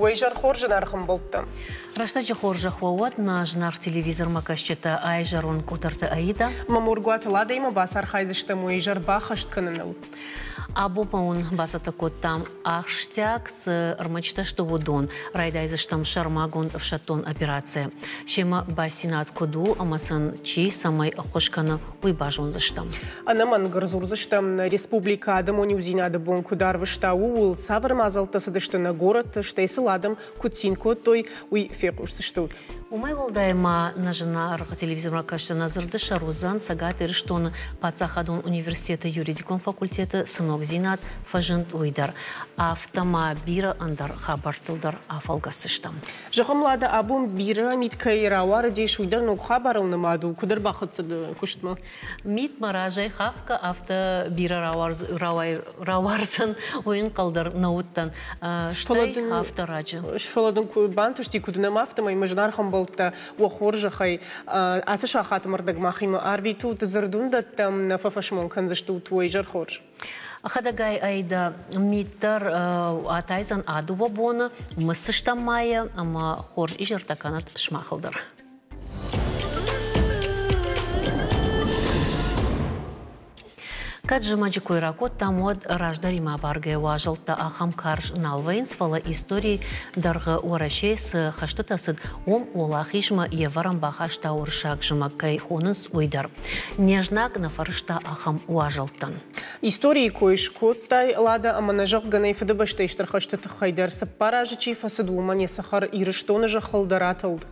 Уӕ изӕр хорз, зынаргъ ӕмбӕлттӕ! Рӕстӕджы хорзӕх уӕ уӕд, нӕ зынаргъ телевизормӕ кӕсджытӕ айзӕрон Къутӕрты Аида. Мӕ Моргуаты Ладӕимӕ бацархайдзыстӕм уӕ изӕр баххӕст кӕныныл. Абон ма уын бацӕттӕ кодтам ахстиаг цы ӕрмӕджытӕ сты, уыдон. Райдайдзыстӕм сӕрмагонд ӕфсӕддон операцийӕ. Семӕ басинад куыд у ӕмӕ сын чи цӕмӕй ӕххуыс кӕны, уый базондзыстӕм. Ӕнӕмӕнг ӕрдзурдзыстӕм, нӕ республикӕ адӕмон иудзинады бон куыд арвыста, ууыл, цавӕр мадзӕлттӕ цыдысты нӕ горӕтты, стӕй сыл адӕм куыд цин кодтой, уый фехъусдзыстут. Уымӕй уӕлдай ма нӕ зынаргъ телевизормӕ кӕсджытӕ дзырды сӕр уыдзӕн Цӕгат Ирыстоны паддзахадон университеты юридикон факультеты цы ногдзинад фӕзынд, уый дӕр. Афтӕ ма бирӕ ӕндӕр хабӕрттыл дӕр афӕлгӕсдзыстӕм. Зӕгъӕм, Лада, абон бирӕ мит кӕй рауарыдис, уый дӕр ног хабарыл нымад у. Куыд ӕрбахӕццӕ дӕ куыстмӕ? Мит мӕ разӕй хафгӕ, афтӕ бирӕ рауардзӕн, уый ӕнхъӕл дӕр нӕ уыдтӕн. Стӕй афтӕ раджы. Фӕлӕ дын куы бантысти, куыд нӕм, афтӕмӕй мӕ зынаргъ ӕмбӕлттӕ, уӕ хорзӕхӕй, ацы сахаты мӕрдӕг махимӕ арвитут, дзырд уын дӕттӕм, нӕ фӕфӕсмон кӕндзыстут, уӕ изӕр хорз. Хӕдӕгай ӕй дӕ мит дӕр атайдзӕн а дыууӕ боны, мысдзыстӕм ма йӕ ӕмӕ хорз изӕртӕ кӕнӕд сымахыл дӕр. Кӕд зымӕджы кой ракодтам, уӕд раздӕримӕ абаргӕ уазӕлттӕ ахӕм карз нал вӕййынц, фӕлӕ историйы дӕргъы Уӕрӕсейы цы хӕстытӕ цыд, уым уӕлахизмӕ йе вӕрӕн бахаста уырыссаг зымӕг кӕй хонынц, уый дӕр. Не знаг нӕ фӕрӕзта ахӕм уазӕлттӕн. Историйы кой скодтай, Лада, ӕмӕ нӕ зӕгъгӕ нӕй Фыдыбӕстӕйы Стыр хӕсты тыххӕй дӕр цыппар азы чи фӕцыд, уымӕн йӕ цӕхӕр Ирыстоны зӕххыл дӕр атылд.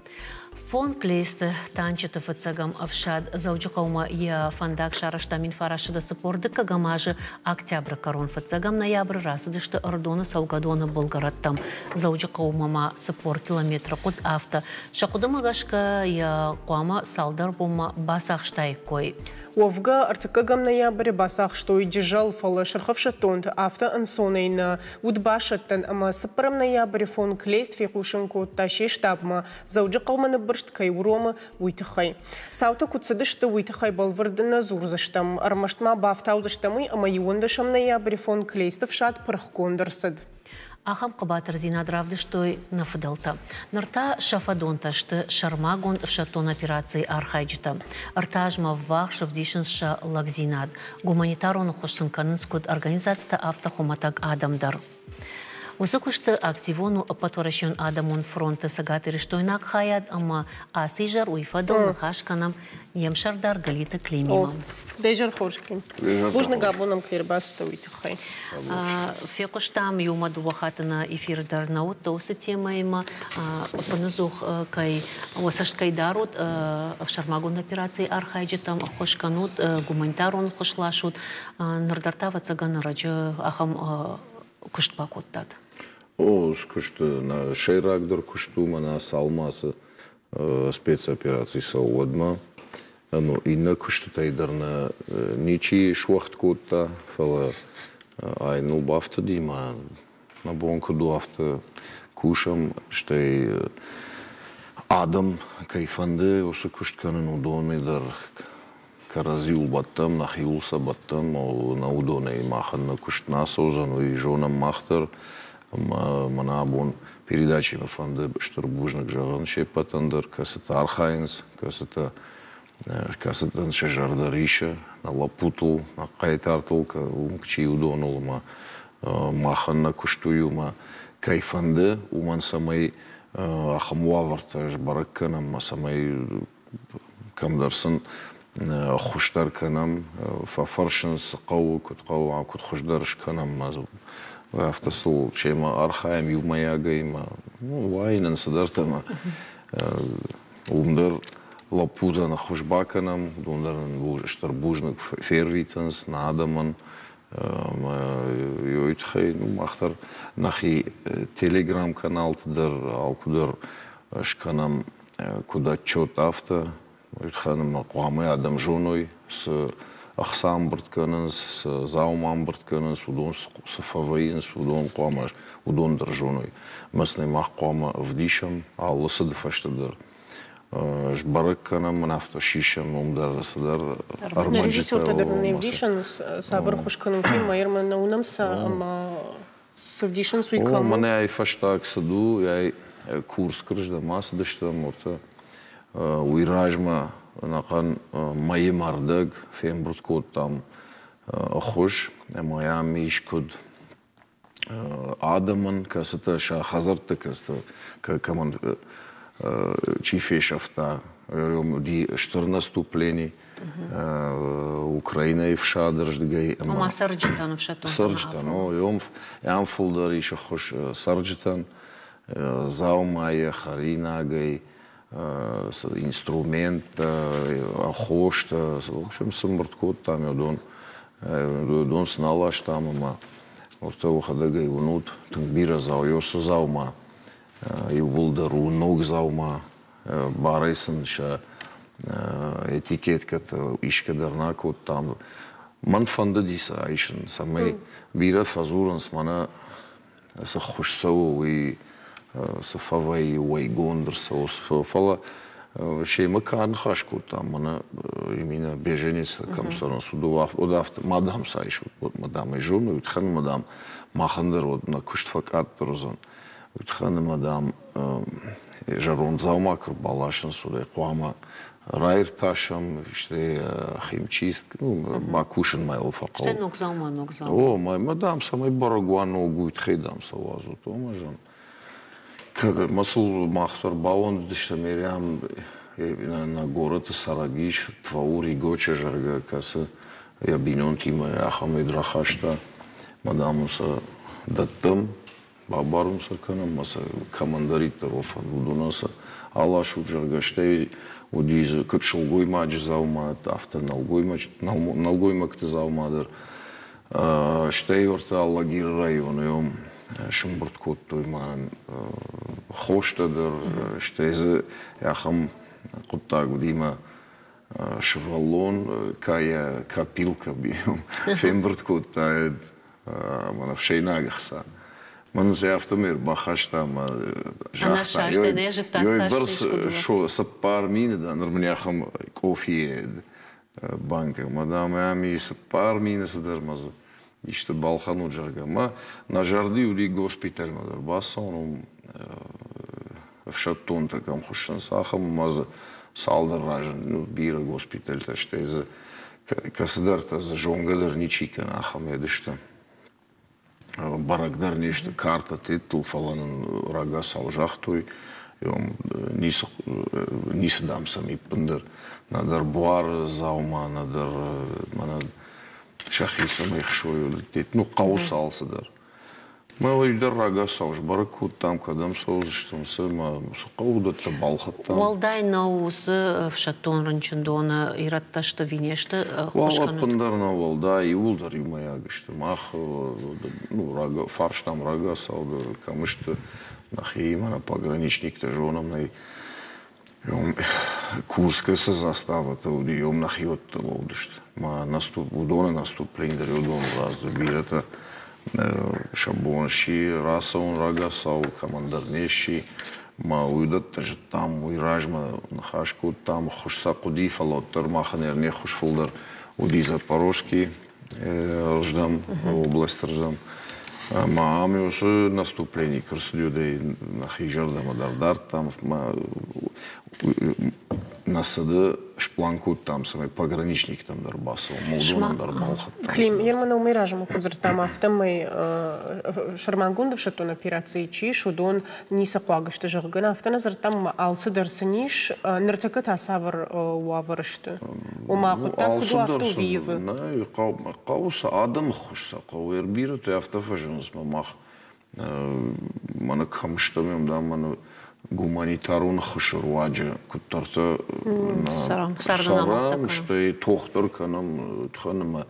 Фон Клейсты танчыты фыццӕгӕм ӕфсад Дзӕуджыхъӕумӕ йӕ фӕндаг сарӕзта 1942 азы октябры кӕрон. Фыццӕгӕм ноябры рацыдысты Ӕрыдоны цӕугӕдоны былгӕрӕттӕм. Дзӕуджыхъӕумӕ ма 40 километры хъуыд, афтӕ. Сӕ хъуыдымӕ гӕсгӕ йӕ хъуамӕ цалдӕр бонмӕ бацахстаиккой. Уӕвгӕ, ӕртыккӕгӕм ноябры бацахстой Джызӕл, фӕлӕ сырхӕфсӕддонты афтӕ ӕнцонӕй нӕ уыд басӕттӕн ӕмӕ цыппӕрӕм ноябры фон Клейст фехъусын кодта се штабмӕ, Дзӕуджыхъӕумӕ ныббырст кӕй уромы, уый тыххӕй. Цаутӕ куыд цыдысты, уый тыххӕй бӕлвырд нӕ дзурдзыстӕм, ӕрмӕст ма бафтаудзыстӕм уый, ӕмӕ иуӕндӕсӕм ноябры фон Клейсты фсад пырхгонд ӕрцыд. Ахӕм хъӕбатырдзинад равдыстой нӕ фыдӕлтӕ. Ныр та сӕ фӕдонтӕ сты сӕрмагонд ӕфсӕддон операцийы архайджытӕ. Ӕртӕ азмӕ ӕввахс ӕвдисынц сӕ лӕгдзинад. Гуманитарон ӕххуыс сын кӕнынц куыд организацитӕ, афтӕ хуымӕтӕг адӕм дӕр. Уыцы куысты активон у Ӕппӕтуӕрӕсеон адӕмон фронты цӕгатирыстойнаг хайад ӕмӕ ацы изӕр уый фӕдыл ныхас кӕнӕм не мсӕрдар Галиты Климимӕ. Дӕ изӕр хорз, Клим. Бузныг абон ӕм кӕй ӕрбацыдтӕ, уый тыххӕй. Фехъуыстам иумӕ дыууӕ хатты нӕ эфиры дӕр нӕ уыдтӕ уыцы темӕимӕ ӕппыныдзух кӕй уӕ цӕст кӕй дарут сӕрмагонд операцийы архайджытӕм ӕххуыс кӕнут, гуманитарон ӕххуыс ласут. Ныр дӕр та, ӕвӕццӕгӕн, ӕрӕджы ахӕм куыст бакодтат. О, куысты нӕ сӕйрагдӕр куыст у мӕнӕ цалынмӕ ацы спецопераци цӕуы, уӕдмӕ. Ну, иннӕ куыстытӕй дӕр нӕ ничи суӕгъд кодта, фӕлӕ ай ныл бафтыди мӕ нӕ бон куыд у, афтӕ кусӕм, стӕй адӕм кӕй фӕнды уыцы куыст кӕнын, уыдоны дӕр кӕрӕдзиуыл бӕттӕм, нӕхиуыл сӕ бӕттӕм, нӕ уыдонӕй махӕн нӕ куыст нӕ ацӕудзӕн, уый зонӕм мах дӕр. Ӕмӕ мӕнӕ абон передачимӕ фӕнды стыр бузныг зӕгъын се ппӕтӕн дӕр, кӕцытӕ архайынц, кӕцытӕ кӕцытӕн сӕ зӕрдӕ рисы нӕ лӕппутыл, нӕ хъайтартыл, уым чи уыдоныл ӕмӕ махӕн нӕ куыст уый у ӕмӕ кӕй фӕнды, уымӕн цӕмӕй ахӕм уавӕртӕ сбӕрӕг кӕнӕм ӕмӕ цӕмӕй кӕмдӕр сын ӕххуыс дӕр кӕнӕм, фӕфӕрсынц, цы хъӕуы, куыд хъӕуы, куыд хуыздӕр скӕнӕм. Афтӕ сыл семӕ архайӕм иумӕйагӕй ӕмӕ уайы нын цыдӕртӕ ӕмӕ уым дӕр лӕппутӕн ӕххуыс бакӕнӕм, уыдон дӕр нын стыр бузныг фервитынц нӕ адӕмӕн. Ӕмӕ уый тыххӕй ну, мах дӕр нӕхи телеграм-каналты дӕр алкуыдӕр скӕнӕм куыд отчет, афтӕ. Уый тыххӕй ӕмӕ хъуамӕ адӕм зоной, цы ӕхца ӕмбырд кӕнынц, цы дзаума ӕмбырд кӕнынц, уыдон цы фӕвӕййынц, уыдон хъуамӕ уыдон дӕр зоной. Ӕмӕ сын мах хъуамӕ ӕвдисӕм алы цыды фӕстӕ дӕр. Сбӕрӕг кӕнӕм, мын афтӕ сисӕм, уым дӕр цыдӕр ӕрмӕджытӕ. Режиссертӕ дӕр нын ӕвдисынц, цавӕр хуыз кӕнут, уый ӕмӕ нӕ уынӕм сӕ ӕмӕ. Цы вдисынц уый кӕм? Мӕнӕ ай фӕстаг цыд у, ай Курскы рдӕм ацыдыстӕм, уӕртӕ уый размӕ ӕнӕхъӕн мӕйы мӕрдӕг фембырд кодтам ӕххуыс, ӕмӕ ам ис куыд адӕмӕн, кӕцытӕ сӕ хӕдзӕртты, кӕцытӕ кӕмӕн чи фесӕфта, уыди стыр наступлени Украинӕйы фсады рдыгӕй. Ома цӕрджытӕн ӕфсӕддон Цӕрджытӕн, о, ам фылдӕр ис ӕххуыс цӕрджытӕн, дзаумайӕ, хӕринагӕй, инструменттӕ, хостӕ, в общем, сымбырд кодтам уыдон, уыдон сын аластам ӕмӕ уӕртӕ уӕхӕдӕг ӕй уынут, тынг бирӕ дзау, дзаума иууылдӕр у ног дзаума, барӕй сын сӕ этикеткӕтӕ исгӕ дӕр нӕ кодтам. Мӕн фӕндыди сӕ айсын, цӕмӕй бирӕ фӕдзурынц, мӕнӕ цы ххуыс цӕуы, уый цы фӕвӕййы, уӕйгонд ӕрцӕуы, фӕлӕ семӕ кӕ аныхас кодтам, мӕнӕ именно беженец кӕм цӕрынц, уыд афтӕ, ма дам сӕ айсут, ма дам ӕй зоны, уый тыххӕн ма дам махӕн дӕр уӕд нӕ куыст фӕкъаддӕр уыдзӕн. Уый тыххӕн ӕмӕ дам зӕронд дзаума куы рбаласынц, уӕд ӕй хъуамӕ раиртасӕм, стӕй химчист, ну, бакусынмӕ йыл фӕхъӕуы. Стӕй ног дзаума, ног дзаума. О, мӕ дам, цӕмӕй бӕрӕг уа ног, уый тыххӕй дам сӕ уадзут. О, мӕ зон. Кӕд ма сыл мах дӕр бауӕндыдыстӕм, Мериам нӕ горӕты цӕрӕг ис, Тваур Игоча, зӕгъгӕ, кӕцы йӕ бинонтимӕ ахӕм ӕд рахаста. Мӕ дам ын сӕ дӕттӕм, бабарун сӕ кӕнӕм ӕмӕ сӕ кӕмӕндӕриддӕр фӕнды, уыдонӕн сӕ аласут, зӕгъгӕ, стӕй уыди дзы куыд сылгоймаджы дзаума, афтӕ нӕлгоймӕгты дзаума дӕр. Стӕй уӕртӕ Алагиры районы уым сымбырд кодтой мӕнӕн хостӕ дӕр, стӕй дзы ахӕм хъуыддаг уыди мӕ сывӕллон кӕйӕ копилкӕ фембырд кодта мӕн ӕфсӕйнаг ӕхца. Мӕн сӕ афтӕмӕй ӕрбахаста ӕмӕ загъта, ёй бӕрц 4000 да, ныр мын ахӕм къофийы банкӕ, мӕ дам, ӕм и 4000 цыдӕр мӕ дзы исты балхӕнут, зӕгъгӕ. Мӕ нӕ зӕрды уыди госпитальмӕ дӕр бацӕуын, уым ӕфсӕддонтӕ кӕм хуыссынц, ахӕм ӕмӕ дзы цалдӕр разынд, ну, бирӕ госпитальтӕ, стӕй дзы кӕцыдӕртӕ дзы зонгӕ дӕр ничи кӕны, ахӕм едысты. Бӕрӕг дӕр не сты картӕ-теттыл, фӕлӕ нын рагацау загътой, ницы, ницы дам сӕм ӕппындӕр, нӕдӕр буары дзаума, нӕдӕр мӕнӕ сӕхи цӕмӕй хсой, ну, хъӕуы сӕ алцыдӕр. Мӕ уый дӕр рагацау сбӕрӕг кодтам, кӕдӕм цӕудзыстӕм, цы ӕмӕ цы хъӕуы, уыдӕттӕ балхӕдтам. Уӕлдай нӕу уыцы ӕфсӕддон рынчындоны ирӕттӕ сты ӕви не сты ӕххуыс кӕнут? Ӕппындӕр нӕ уӕлдай, иууылдӕр иумӕйаг сты. Мах ну, фарстам рагацау дӕр, кӕм сты, нӕхиимӕ нӕ пограничниктӕ зонӕм, нӕй Курскы цы заставӕтӕ уыди, уым нӕхиуӕттӕ лӕудысты. Мӕ уыдоны наступлени дӕр уыдон раздзы бирӕтӕ сӕ бон сси рацӕуын рагацау, кӕмӕндӕр не сси. Мӕ уыдӕттӕ зыдтам, уый размӕ ныхас кодтам, ӕххуыс сӕ хъуыди, фӕлӕ уӕддӕр махӕн не ххуыс фылдӕр уыди Запорожский рдӕм, областы рдӕм. Ӕмӕ ам уыцы наступлени куы рцыди, уӕдӕй нӕхи зӕрдӕмӕ дӕр дардтам. Нӕ цыды сплан кодтам, цӕмӕй пограничниктӕм дӕр бацӕуӕм, уыдонӕн дӕр балхӕдтам. Клим, Ерман уымӕй размӕ куыд дзырдтам, афтӕмӕй сӕрмагонд ӕфсӕддон операцийы чи ис, уыдон ницы хъуаг сты, зӕгъгӕ, афтӕ нӕ дзырдтам, ӕмӕ алцыдӕр сын ис. Ныртӕккӕ та цавӕр уавӕры сты? Ома хъуыддаг куыд у, афтӕ у ивы? Нӕ, хъӕуы сӕ адӕмы ххуыс сӕ хъӕуы. Бирӕтӕ афтӕ фӕзынынц, мӕ мах мӕнӕ кӕм стӕм, уым, дам, мӕнӕ гуманитарон ӕххуысы руаджы куыддӕртӕ цӕрӕм, стӕй тох дӕр кӕнӕм, тыхӕн ӕмӕ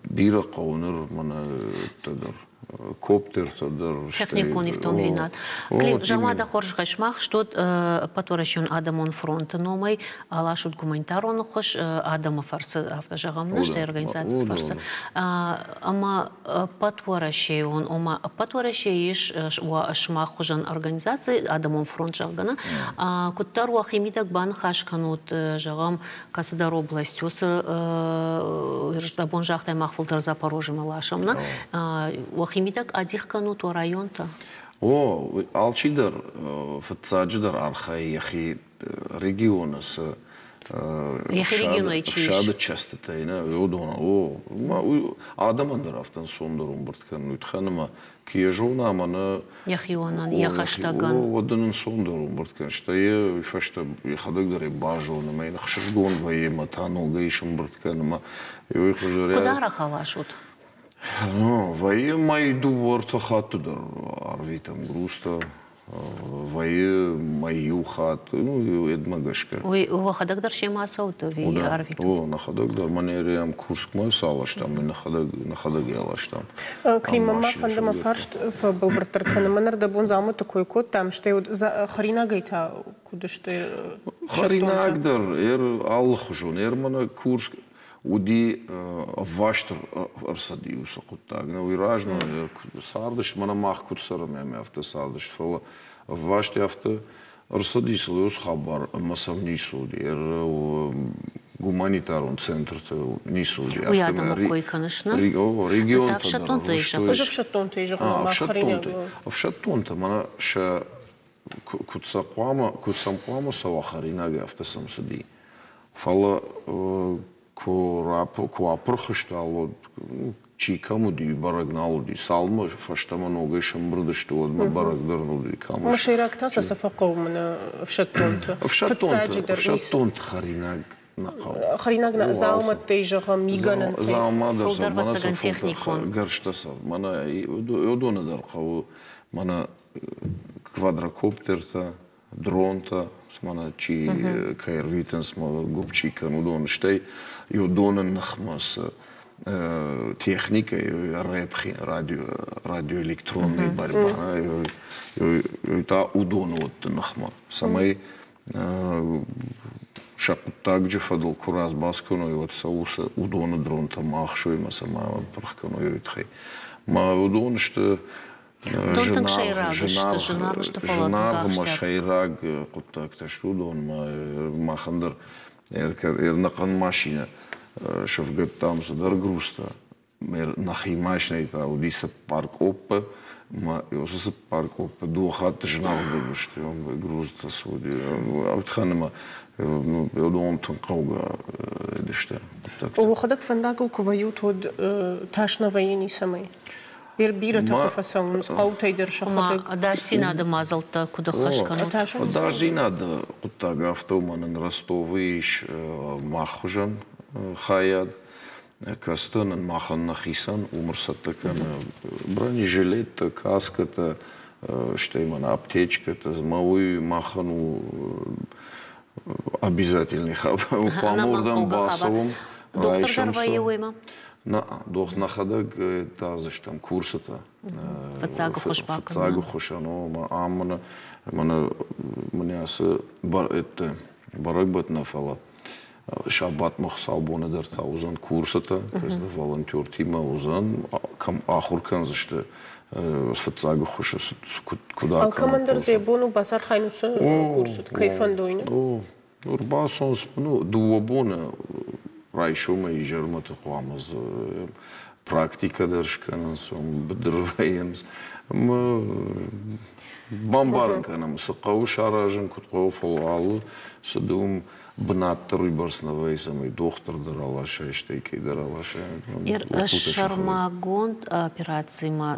бирӕ хъӕуы ныр мӕнӕ дӕр коптертӕ дӕр. Техникон ифтонгдзинад. Клим, зӕгъ-ма дӕ хорзӕхӕй, сымах стут Ӕппӕтуӕрӕсеон адӕмон фронты номӕй, аласут гуманитарон ӕххуыс адӕмы фӕрцы, афтӕ зӕгъӕм, нӕ стӕй организациты фӕрцы. Ӕмӕ ӕппӕтуӕрӕсейон, ома ӕппӕт Уӕрӕсейы ис сымах хуызӕн организаци, адӕмон фронт, зӕгъгӕ, нӕ? Куыддӕр уӕхимидӕг баныхас кӕнут, зӕгъӕм, кӕцыдӕр область уыцы абон загътай, мах фылдӕр Запорожьемӕ ласӕм, нӕ? Уӕхимидӕг адих кӕнут уӕ районтӕ? О, алчидӕр фыццаджыдӕр архайы йӕхи регионы цы ӕфсады частытӕй, нӕ, уыдон. О, адӕмӕн дӕр афтӕ ӕнцондӕр ӕмбырд кӕнын, уый тыххӕн ӕмӕ куы йӕ зона ӕмӕ нӕ йӕхионӕн, йӕ хӕстӕгӕн. Уӕд ын ӕнцондӕр ӕмбырд кӕнын. Стӕй йӕ уый фӕстӕ йӕхӕдӕг дӕр ӕй базоны, ӕмӕ йын ӕхсызгон вӕййы, ӕмӕ та ногӕй сӕмбырд кӕны. Ӕмӕ уый хуыздӕр. Куыд арӕх аласут? Ну, вӕййы мӕй дыууӕ-ӕртӕ хатты дӕр арвитӕм грузтӕ, вӕййы мӕй иу хатт, ну, едмӕ гӕсгӕ. Уый уӕхӕдӕг дӕр семӕ ацӕут ӕви арвитут? О, нӕхӕдӕг дӕр. Мӕнӕ Курскмӕ цы аластам, уый нӕхӕдӕг, нӕхӕдӕг аластам. Климӕ ма фӕнды мӕ фарст фӕбӕлвырддӕр кӕнын. Мӕн ӕрдӕбон дзаумӕтты кой кодтам, стӕй уыд хӕринагӕй та куыд сты? Хӕринаг дӕр алыхуызон. Мӕнӕ Курск уыди ӕвваст ӕрцыди уыцы хъуыддаг. Нӕ уый размӕ цардысты, мӕнӕ мах куыд цӕрӕм, ӕмӕ афтӕ цардысты, фӕлӕ ӕвваст афтӕ ӕрцыди сыл уыцы хабар, ӕмӕ сӕм ницы уыди. Гуманитарон центрты ницы уыди. Уый адӕмы кой кӕныс, нӕ? Регионтӕ ӕфсӕддонтӕ Ӕз ӕфсӕддонтӕй зӕгъын, мах хӕринаг. Ӕфсӕддонтӕ, мӕнӕ сӕ куыд сӕ хъуамӕ, куыд сӕм хъуамӕ цӕуа хӕринаг, афтӕ сӕм цыди. Фӕлӕ куы апырх сты, чи кӕм уыди, бӕрӕг нал уыди. Цалынмӕ фӕстӕмӕ ногӕй сӕмбырд сты, уӕдмӕ бӕрӕг дӕр нӕ уыди, кӕм сты. Сӕйраг та сӕ цы фӕхъӕуы мӕнӕ ӕфсӕддонты? Ӕфсӕддонты хӕринаг нӕ хъӕуы. Хӕринаг нӕ, дзаумӕттӕй зӕгъӕм, мигӕнӕнтӕй. Дзаума дӕр сӕ, Фылдӕр ӕвӕццӕгӕн техникон. Гӕрзтӕ сӕ, мӕнӕ уыдоны дӕр хъӕуы, мӕнӕ квадрокоптертӕ, дронтӕ, мӕнӕ чи кӕй ӕрвитынц, гуыпп чи кӕны, уыдон, стӕй уыдоны ныхмӕ цы техникӕ, рэп, радиоэлектронный борьба, уый та уыдоны уӕдты ныхмӕ, цӕмӕй сӕ хъуыддаджы фӕдыл куы разбас кӕной, уӕд сӕ уыцы уыдоны дронтӕ ма ӕхсой ӕмӕ сӕ ма пырх кӕной, уый тыххӕй. Мӕ уыдон сты Зынаргъ ӕмӕ сӕйраг хъуыддӕгтӕ сты уыдон. Махӕн дӕр ӕрнӕхъӕн машинӕ сӕвгӕдтам цыдӕр грузтӕ. Нӕхи машинӕйы та уыди цыппар къоппы. Ӕмӕ уыцы цыппар къоппы дыууӕ хатты зынаргъдӕр уыдысты грузтӕ цы уыди. Уый ӕмӕ уыдон тынг хъӕугӕ уыдысты хъуыддӕгтӕ. Уӕхӕдӕг фӕндагыл куы вӕййут, уӕд тас нӕ вӕййы ницӕмӕй? Бирӕтӕ куы фӕцӕуынц хъӕутӕй дӕр сӕхӕдӕг. Ӕдасдзинады мадзӕлттӕ куыд ӕххӕст кӕнут? Ӕдасдзинады хъуыддаг афтӕ у, мӕнӕн Ростовы ис мах хуызӕн хайад, кӕцытӕ нын махӕн нӕхицӕн уым ӕрцӕттӕ кӕны бронежилеттӕ, каскӕтӕ, стӕй мӕнӕ аптечкӕтӕ. Мӕ уый махӕн у обязательный хабар. Хъуамӕ уырдӕм бацӕуӕм, райсӕм сӕ. Нӕ, нӕхӕдӕг таздзыстӕм курсытӕ. Фыццаг ӕххуыс бакӕнын. Фыццаг ӕххуысӕн, о, ӕмӕ ам мӕнӕ, мӕнӕ, мӕнӕ ацы бӕрӕгбӕт нӕ, фӕлӕ сабатмӕ хуыцаубоны дӕр та уыдзӕн курсытӕ, кӕцыты волонтертимӕ уыдзӕн, кӕм ахуыр кӕндзысты фыццаг ӕххуысы куыд акӕнын. Алкӕмӕн дӕр дзы йӕ бон у бацархайын уыцы курсыты, кӕй фӕндой, нӕ? О, ӕрбацӕуынц, ну, дыууӕ боны райсомӕй изӕрмӕты хъуамӕ дзы практикӕ дӕр скӕнынц, быдыры вӕййынц. Ӕмӕ бамбарын кӕнӕм, цы хъӕуы саразын, куыд хъӕуы, фӕлӕ алы цыды уым бынат дӕр уыйбӕрц нӕ вӕййы, цӕмӕй дохтыр дӕр аласай, стӕй кӕйдӕр аласай. Сӕрмагонд операцимӕ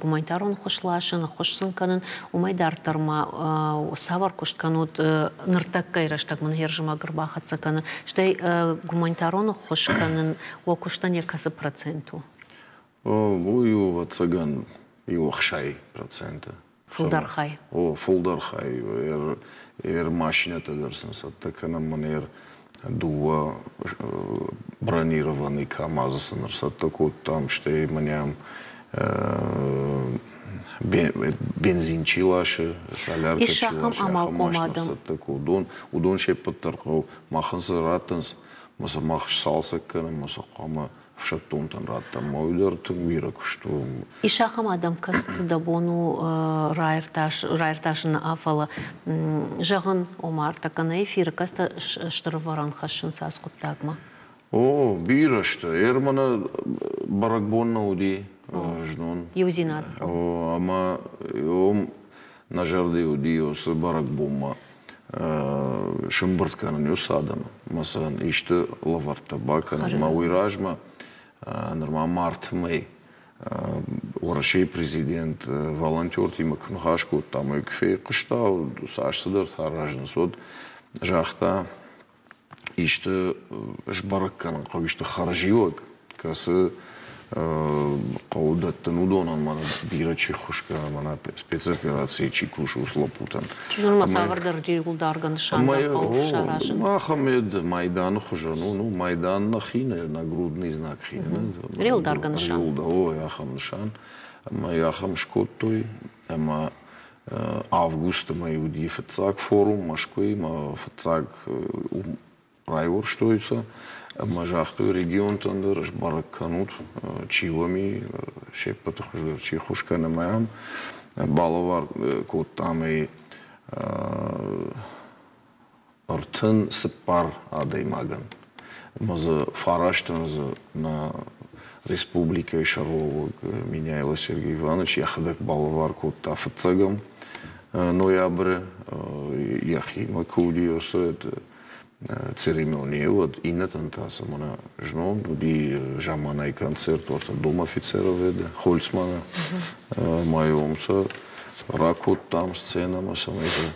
гуманитарон ӕххуыс ласын, ӕххуыс сын кӕнын, уымӕй дарддӕр ма цавӕр куыст кӕнут ныртӕккӕйы рӕстӕг мын хӕрзымӕг ӕрбахӕццӕ кӕны, стӕй гуманитарон ӕххуыс кӕнын уӕ куыстӕн йӕ кӕцы процент у? Уый у, ӕвӕццӕгӕн, иу 60%. Фылдӕр хай. О, фылдӕр хай. Ӕр машинӕтӕ дӕр сын цӕттӕ кӕнӕм, мӕн ӕр дыууӕ бронированный КАМАЗы сын ӕрцӕттӕ кодтам, стӕй мӕнӕ бензин чи ласы, соляркӕ чи ласы, ахӕм машинӕ ӕрцӕттӕ кодтон. Уыдон се ппӕт дӕр хъӕуы. Махӕн цы раттынц, ӕмӕ сӕ мах сцалцӕг кӕнӕм, ӕмӕ сӕ хъуамӕ ӕфсӕддонтӕн радтам. Уый дӕр тынг бирӕ куыст у. Ис ахӕм адӕм, кӕцыты дӕ бон у раиртасын нӕ, фӕлӕ зӕгъын, ома ӕртӕккӕ нӕ эфиры кӕцытӕ стыр ӕвӕрӕн хӕссынц ацы хъуыддагмӕ? О, бирӕ сты. Ерманы бӕрӕгбон нӕ уыди. Знон. Иудзинад. О, ӕмӕ уым нӕ зӕрдӕ уыди уыцы бӕрӕгбонмӕ сӕмбырд кӕнын уыцы адӕмы, ӕмӕ сын исты лӕвӕрттӕ бакӕнын. Ӕмӕ уый размӕ нырма марты мӕй Уӕрӕсейы президент волонтертимӕ куы ныхас кодта ӕмӕ куы фехъуыста, цас цыдӕртӕ аразынц, уӕд загъта, исты сбӕрӕг кӕнын хъӕуы, исты хӕрзиуӕг, кӕцы хъӕуы дӕттын уыдонӕн, мӕнӕ бирӕ чи ххуыс кӕны, мӕнӕ спецоперацийы чи кусы, уыцы лӕппутӕн. Чи зоны, ма цавӕрдӕр риуылдаргӕ нысан дӕр хъӕуы саразын. Ахӕм майданы хуызӕн у, ну, майдан нӕхи, нагрудный знак хи. Риуылдаргӕ нысан. Риуыл, ахӕм нысан. Ӕмӕ ахӕм скодтой, ӕмӕ августы мӕй уыди фыццаг форум Мӕскуыйы, мӕ фыццаг райуӕрстой сӕ ӕмӕ загътой регионтӕн дӕр, сбӕрӕг кӕнут, чи уӕм и, се ппӕты хуыздӕр чи ххуыс кӕны ӕмӕ ам балӕвар кодтам ӕй 34 адӕймагӕн. Ӕмӕ дзы фарастӕн дзы нӕ республикӕйы сӕргълӕууӕг Меняйло Сергей Иванович йӕхӕдӕг балӕвар кодта фыццӕгӕм ноябры, йӕхимӕ куы уыди, уыцы церемонийы, уӕд иннӕтӕн та сӕ мӕнӕ знон уыди заманайы концерт уӕртӕ Дом офицеров Хольцманы ӕмӕ уым сӕ ракодтам сценӕмӕ, цӕмӕй дзы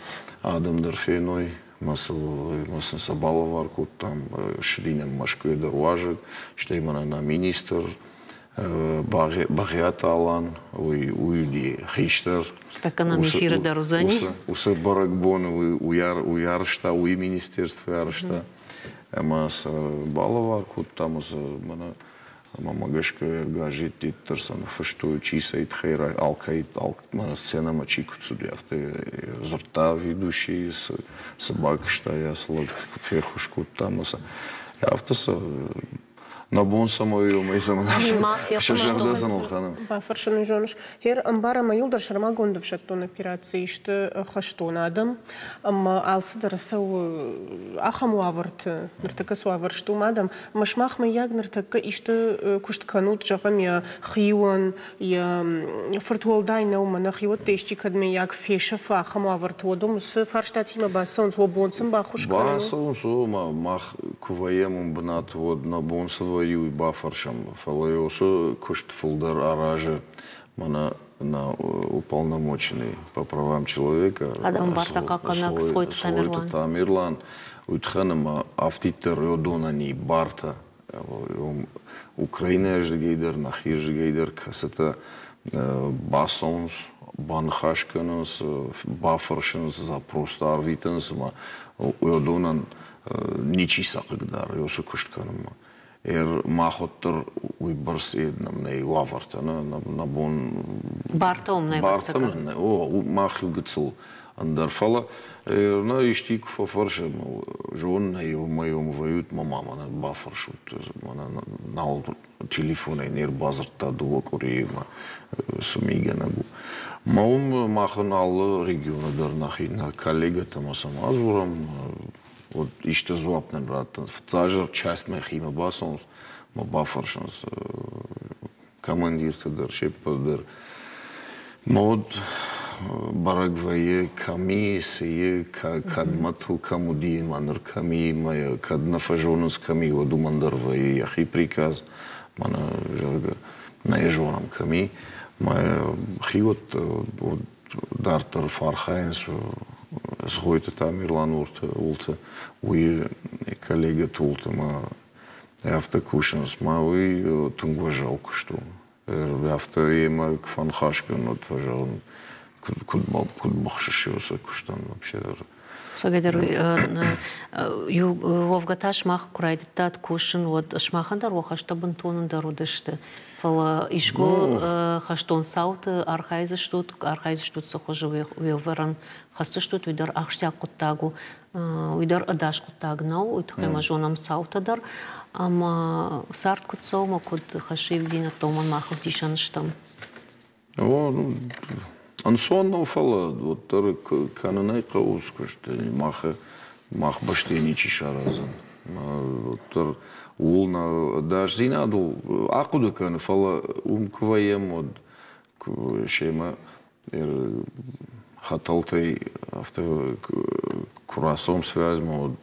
адӕм дӕр феной. Мӕ сын сӕ балӕвар кодтам, ссыди нӕм Мӕскуыйӕ дӕр уазӕг, стӕй мӕнӕ нӕ министр Бӕгъиаты Алан, уый уыди хистӕр. Тӕккӕ нӕм эфиры дӕр уыдзӕни. Уыцы бӕрӕгбоны уый арӕзта, уый министерство арӕзта. Ӕмӕ сӕ балӕвар кодтам, уыцы мӕнӕ ӕмӕ гӕсгӕ газетты дӕр сӕ ныффыстой, чи цӕй тыххӕй алкӕй мӕнӕ сценӕмӕ чи куыд цыди, афтӕ дзырдта ведущий, цы бакуыста, йӕ цы лӕг куыд феххуыс кодта ӕмӕ сӕ афтӕ сӕ нӕ бон цӕмӕй у, ӕмӕ цӕмӕн сӕ зӕрдӕ сын ӕлхӕнӕм. Бафӕрсын зоныс, хер ӕмбарӕм, иуылдӕр сӕрмагонд ӕфсӕддон операцийы сты хӕстон адӕм, ӕмӕ алцыдӕр цӕуы ахӕм уавӕрты, ныртӕккӕ цы уавӕр сты, уым адӕм. Ӕмӕ сымах, мыййаг, ныртӕккӕ исты куыст кӕнут, зӕгъӕм, йӕ хиуӕн, йӕ фырт уӕлдай нӕу, мӕнӕ хиуӕттӕ исчи кӕд, мыййаг, фесӕфы ахӕм уавӕрты, уӕд уым уыцы фарстатимӕ бацӕуынц, уӕ бон сын баххуыс кӕнын у? Бацӕуынц, ома мах куы вӕййӕм уым бынаты, уӕд нӕ бон цы вӕййы, уый бафӕрсӕм. Фӕлӕ уыцы куыст фылдӕр аразы мӕнӕ на уполномоченный по правам человека Адӕмы бартӕ хъахъхъӕнӕг Цгъойты Тамерлан. Тамерлан уый тыххӕн ӕмӕ афтиддӕр уыдонӕн и бартӕ Украинӕйы ӕрдыгӕй дӕр, нӕхи ӕрдыгӕй дӕр, кӕцытӕ бацӕуынц, баныхас кӕнынц, бафӕрсынц, запростӕ арвитынц ӕмӕ уыдонӕн ничи сӕ хъыгдары уыцы куыст кӕнынмӕ. Мах уӕддӕр уыйбӕрц нӕм нӕй уавӕртӕ, нӕ бон Бартӕ уым нӕй. Бартӕ нӕ, о, мах иу гыццыл ӕндӕр, фӕлӕ нӕ исти куы фӕфӕрсӕм, зонын ӕй, уымӕй уым вӕййут, мӕ ма мӕнӕ бафӕрсут, мӕнӕ нал телефонӕй не рбадзырдта дыууӕ къуырийы ӕмӕ цы мигӕнӕг у. Мӕ уым махӕн алы регионы дӕр нӕхи нӕ коллегӕтӕм сӕм адзурӕм, вот исты дзуапп нын раттынц. Фыццаджы частьмӕ химӕ бацӕуынц, мӕ бафӕрсынц командирты дӕр, се ппӕт дӕр. Мӕ уӕд бӕрӕг вӕййы, кӕм и, цы и, кӕдмӕ ту кӕм уыди, ӕмӕ ныр кӕм и, ӕмӕ кӕд нӕ фӕзонынц, кӕм и, уӕд уымӕн дӕр вӕййы йӕхи приказ, мӕнӕ, зӕгъгӕ, нӕ йӕ зонӕм, кӕм и. Мӕ хиуӕттӕ дарддӕр фӕархайынц Цгъойты Тамерлан уылты, уый коллегӕты уылты ӕмӕ афтӕ кусынц. Мӕ уый тынг уӕззау куыст у. Афтӕ йемӕ куы фӕныхас кӕнын, уӕд фӕзӕгъын, куыд быхсыс уыцы куыстӕн вообще дӕр. Согӕдӕр уӕвгӕ та сымах куы райдыдтат кусын, уӕд сымахӕн дӕр уӕ хӕстӕ бынтон ӕндӕр уыдысты. Фӕлӕ искуы хӕстон цауты архайдзыстут, архайдзыстут цы хуызы уе вӕрӕн хӕсдзыстут, уый дӕр ахсджиаг хъуыддаг у. Уый дӕр ӕдас хъуыддаг нӕу, уый тыххӕй ма зонӕм цаутӕ дӕр. Ӕмӕ цард куыд цӕуы ӕмӕ куыд хӕссы ивддзинӕдтӕ, уымӕн мах ӕвдисӕн стӕм. О, ну, ӕнцон нӕу, фӕлӕ уӕддӕр кӕнын ӕй хъӕуы куыст. Мах, мах бӕстӕйы ничи сараздзӕн. Уӕддӕр ууыл нӕ ӕдасдзинадыл ахъуыды кӕны, фӕлӕ уым куы вӕййӕм, уӕд семӕ хӕтӕлтӕй афтӕ куы рацӕуӕм связьмӕ, уӕд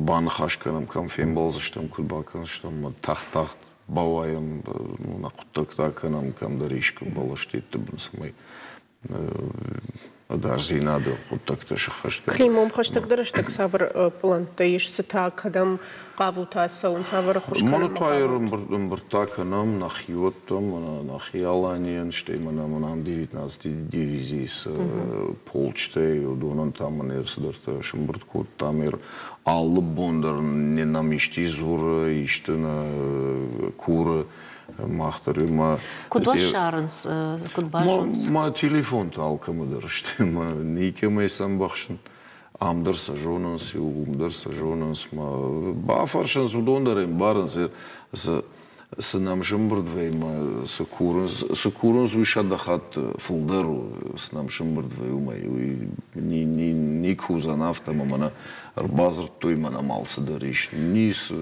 баныхас кӕнӕм, кӕм фембӕлдзыстӕм, куыд бакӕндзыстӕм, тагъд-тагъд бауайӕм, нӕ хъуыддӕгтӕ кӕнӕм кӕмдӕр искуы бӕлӕстӕтты бын, цӕмӕй ӕдасдзинады хъуыддӕгтӕ сыххӕст кӕнын. Климом хӕстӕгдӕр рӕстӕг цавӕр пълӕнттӕ ис, цытӕ, кӕдӕм хъавут ацӕуын, цавӕр ӕххуыс кӕнынмӕ Мӕнӕ та ӕмбырдтӕ кӕнӕм нӕхиуӕттӕм, нӕхи Аланийӕн, стӕй мӕнӕ мӕнӕ 19 дивизийы цы полчътӕй, уыдонӕн та мӕнӕ цыдӕртӕ сӕмбырд кодтам. Алы бон дӕр нӕм исти дзуры, исты нӕ куры. Мах дӕр ма Куыд уӕ ссарынц, куыд базонынц? Мӕ телефонтӕ алкӕмӕ дӕр сты, мӕ никӕмӕй сӕ ӕмбӕхсын. Ам дӕр сӕ зонынц, уым дӕр сӕ зонынц. Бафӕрсынц, уыдон дӕр ӕмбарынц, цы нӕм сӕмбырд вӕййы ӕмӕ цы курынц, цы курынц, уый сӕдӕ хатт фылдӕр у, цы нӕм сӕмбырд вӕййы, уымӕй. Уый никуы уыдзӕн афтӕ, ӕмӕ мӕнӕ ӕрбадзырдтой, мӕнӕ ам алцыдӕр ис. Ницы.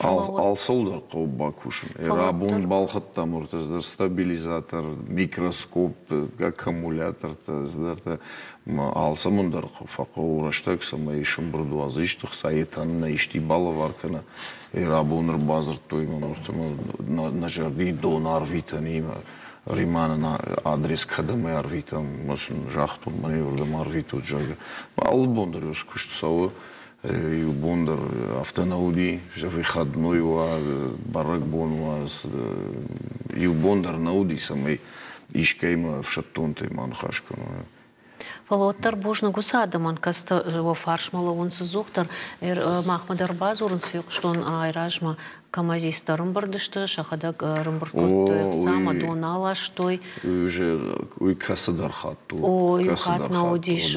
Алцӕуыл дӕр хъӕуы бакусын. Рабон балхӕдтам ӕртӕ стабилизатор, микроскоп, аккумулятортӕ, цыдӕртӕ. Алцӕмӕн дӕр фӕхъӕуы рӕстӕг, цӕмӕй сӕмбырд уа исты хца, етӕн нӕ исти балӕвар кӕна. Рабон ӕрбадзырдтой мӕм ӕртӕмӕ нӕ зӕрди дон арвитӕнимӕ. Риманӕн адрес кӕдӕм ӕрвитӕм, мӕ сын загътон, мӕн иуырдӕм арвитут, зӕгъгӕ. Алы бон дӕр куыст цӕуы. Иу бон дӕр афтӕ нӕ уыди, выходной уа, бӕрӕгбон уа, иу бон дӕр нӕ уыди, цӕмӕй искӕимӕ ӕфсӕддонтӕй ма ныхас кӕной. Фӕлӕ уӕддӕр бузныг уыцы адӕмӕн, кӕцытӕ уӕ фарсмӕ лӕууынц ӕдзухдӕр. Махмӕ дӕр бадзурынц, фехъуыстон айразмӕ Камазисттӕ ӕрӕмбырд сты, сӕхӕдӕг ӕрӕмбырд кодтой ӕхца ӕмӕ дон аластой. Уый кӕцыдӕр хатт у. О, иу хатт нӕ уыдис.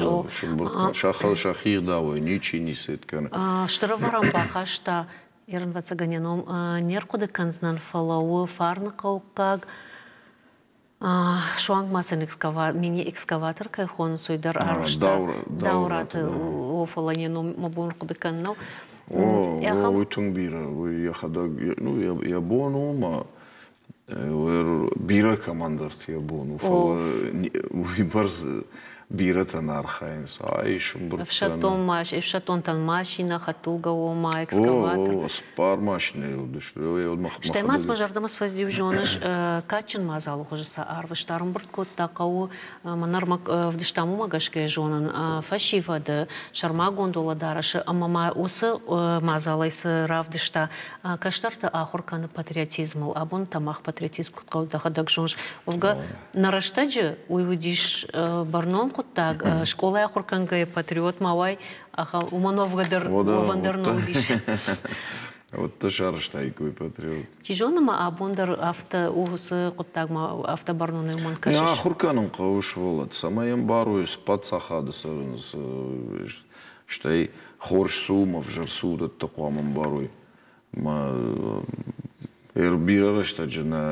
Сӕхи гъдауӕй ничи ницы кӕны. Стыр ӕвӕрӕн бахаста, ӕвӕццӕгӕн йӕ ном не рхъуыды кӕндзынӕн, фӕлӕ у фарныхъӕуккаг. Суанг ма сын мини-экскаватор кӕй хонынц, уый дӕр арвыста Даураты, о, фӕлӕ йӕ ном мӕ бон хъуыды кӕнын нӕу. О, уый тынг бирӕ, уый йӕхӕдӕг, ну, йӕ бон у ма бирӕ кӕмӕндӕрты йӕ бон у, фӕлӕ уыйбӕрц бирӕтӕ нӕ архайынц. Ай, сӕмбырд Ӕфсӕддонтӕн машинӕ, хӕдтулгӕ ома, экскаватор. О, цыппар машинӕйы уыдысты. Стӕй ма мӕ зӕрдӕмӕ сфӕздиу зоныс, кадджын мадзалы хуызы сӕ арвыста, ӕрӕмбырд кодта хъӕуы, мӕн ӕрмӕг ӕвдыстам, уымӕ гӕсгӕ зонын, фӕсивӕды сӕрмагонд уӕлӕдарӕсы ӕмӕ ма уыцы мадзалӕй цы равдыста, кӕстӕрты ахуыр кӕны патриотизмыл. Абон та мах патриотизм куыд хъӕуы, дӕхӕдӕг зоныс. Уӕвгӕ, нӕ рӕстӕджы уый уыдис бӕрнон хъуыддаг, скъолайы ахуыр кӕнгӕйӕ патриот ма уай, уымӕн уӕвгӕ дӕр уӕвӕн дӕр нӕ уыдис. Уӕддӕр сарӕзтаиккой патриот. Чи зоны ма абон дӕр афтӕ уыцы хъуыддагмӕ афтӕ бӕрнонӕй уымӕн кӕсыс? Ахуыр кӕнын хъӕуы сывӕллӕтты, цӕмӕй ӕмбарой, цы паддзахады цӕрынц, стӕй хорз цы у ӕмӕ ӕвзӕр цы у, уыдӕттӕ хъуамӕ ӕмбарой. Бирӕ рӕстӕджы нӕ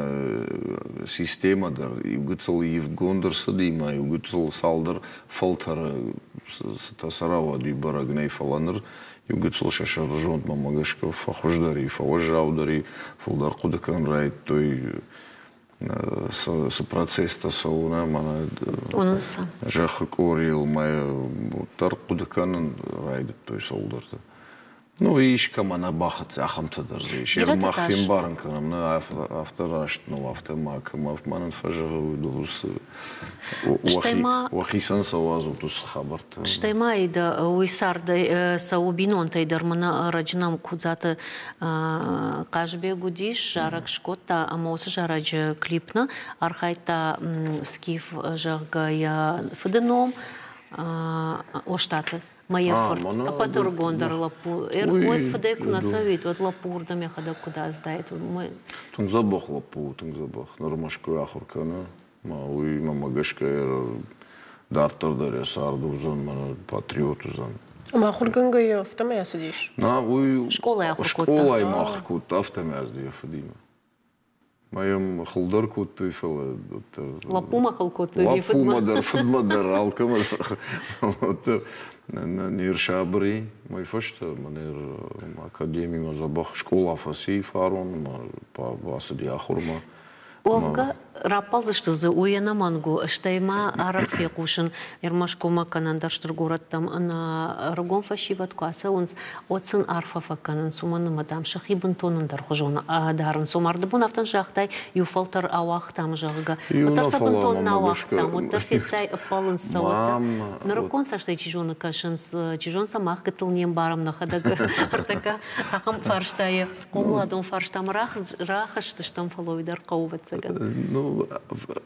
системӕ дӕр иугыццыл ивдгонд ӕрцыди ӕмӕ иугыццыл цалдӕр фӕлтӕры цытӕ сӕ рауад, уый бӕрӕг нӕй, фӕлӕ ныр иугыццыл сӕ сӕрызондмӕ гӕсгӕ фӕхуыздӕр и, фӕуӕззаудӕр и, фылдӕр хъуыды кӕнын райдыдтой, цы процесстӕ цӕуы нӕ мӕнӕ зӕххы къорийыл, мӕ уӕддӕр хъуыды кӕнын райдыдтой цӕуылдӕрты. Ну, искӕмӕ нӕ бахӕццӕ, ахӕмтӕ дӕр дзы ис. Мах фембарын кӕнӕм, нӕ афтӕ раст нӕу, афтӕ ма кӕм мӕнӕн фӕзӕгъы, уыцы уӕхицӕн сӕ уадзут уыцы хабӕрттӕ. Стӕй ма уый цардӕй цӕуы бинонтӕй дӕр мӕнӕ ӕрӕджы нӕм Кудзаты Хъазбег уыдис, зарӕг скодта ӕмӕ уыцы зарӕджы клип нӕ архайдта Скиф, зӕгъгӕ, йӕ фыды ном Остъаты Мӕ йӕ фырт, ӕппӕт ӕрыгондӕр лӕппу, уой фыдӕй куы нӕ цӕуид, уӕд лӕппу уырдӕм йӕхӕдӕг куыд аздаид. Тынг дзӕбӕх лӕппу у, тынг дзӕбӕх. Ныр Мӕскуыйы ахуыр кӕны. Мӕ уый мӕмӕ гӕсгӕ дарддӕр дӕр йӕ цард уыдзӕн, мӕнӕ патриот уыдзӕн. Ӕмӕ ахуыргӕнгӕйӕ афтӕмӕй ацыдис? Нӕ, уый скъолайы ахуыр кодта. Скъолайы ма ахуыр кодта, афтӕмӕй ацыди йӕ фыдимӕ. Ма йӕм хыл дӕр кодтой, фӕлӕ Лӕппумӕ хыл кодтой Лӕппумӕ дӕр, фыдмӕ дӕр, алкӕмӕ дӕр. Не рсабыр и мӕ фӕстӕ, мӕнӕ академимӕ дзӕбӕх скъола фӕци фарон, бацыди ахуырмӕ. Уӕвгӕ, раппӕлдзысты дзы, уый ӕнӕмӕнг у, стӕй ма арӕх фехъусын, Мӕскуымӕ кӕнӕ ӕндӕр стыр горӕттӕм ӕнӕ ӕрыгон фӕсивӕд куы ацӕуынц, уӕд сын арфӕ фӕкӕнынц, уымӕн ӕмӕ, дам, сӕхи бынтон ӕндӕрхуызон дарынц. Ома, ӕрдӕбон афтӕ загътай, иу фӕлтӕр ауагътам, зӕгъгӕ. Уӕддӕр сӕ бынтон нӕ ауагътам, уӕддӕр федтай, ӕппӕлынц сӕ, уӕддӕр. Нырыккон цӕстӕй чи зоны кӕсынц, чи зоны сӕ мах гыццыл не мбарӕм нӕхӕдӕг ӕртӕккӕ ахӕм фарстайы хъомыладон фарстамӕ рахызтыстӕм, фӕлӕ уый дӕр хъӕуы, ӕвӕццӕгӕн. Ну,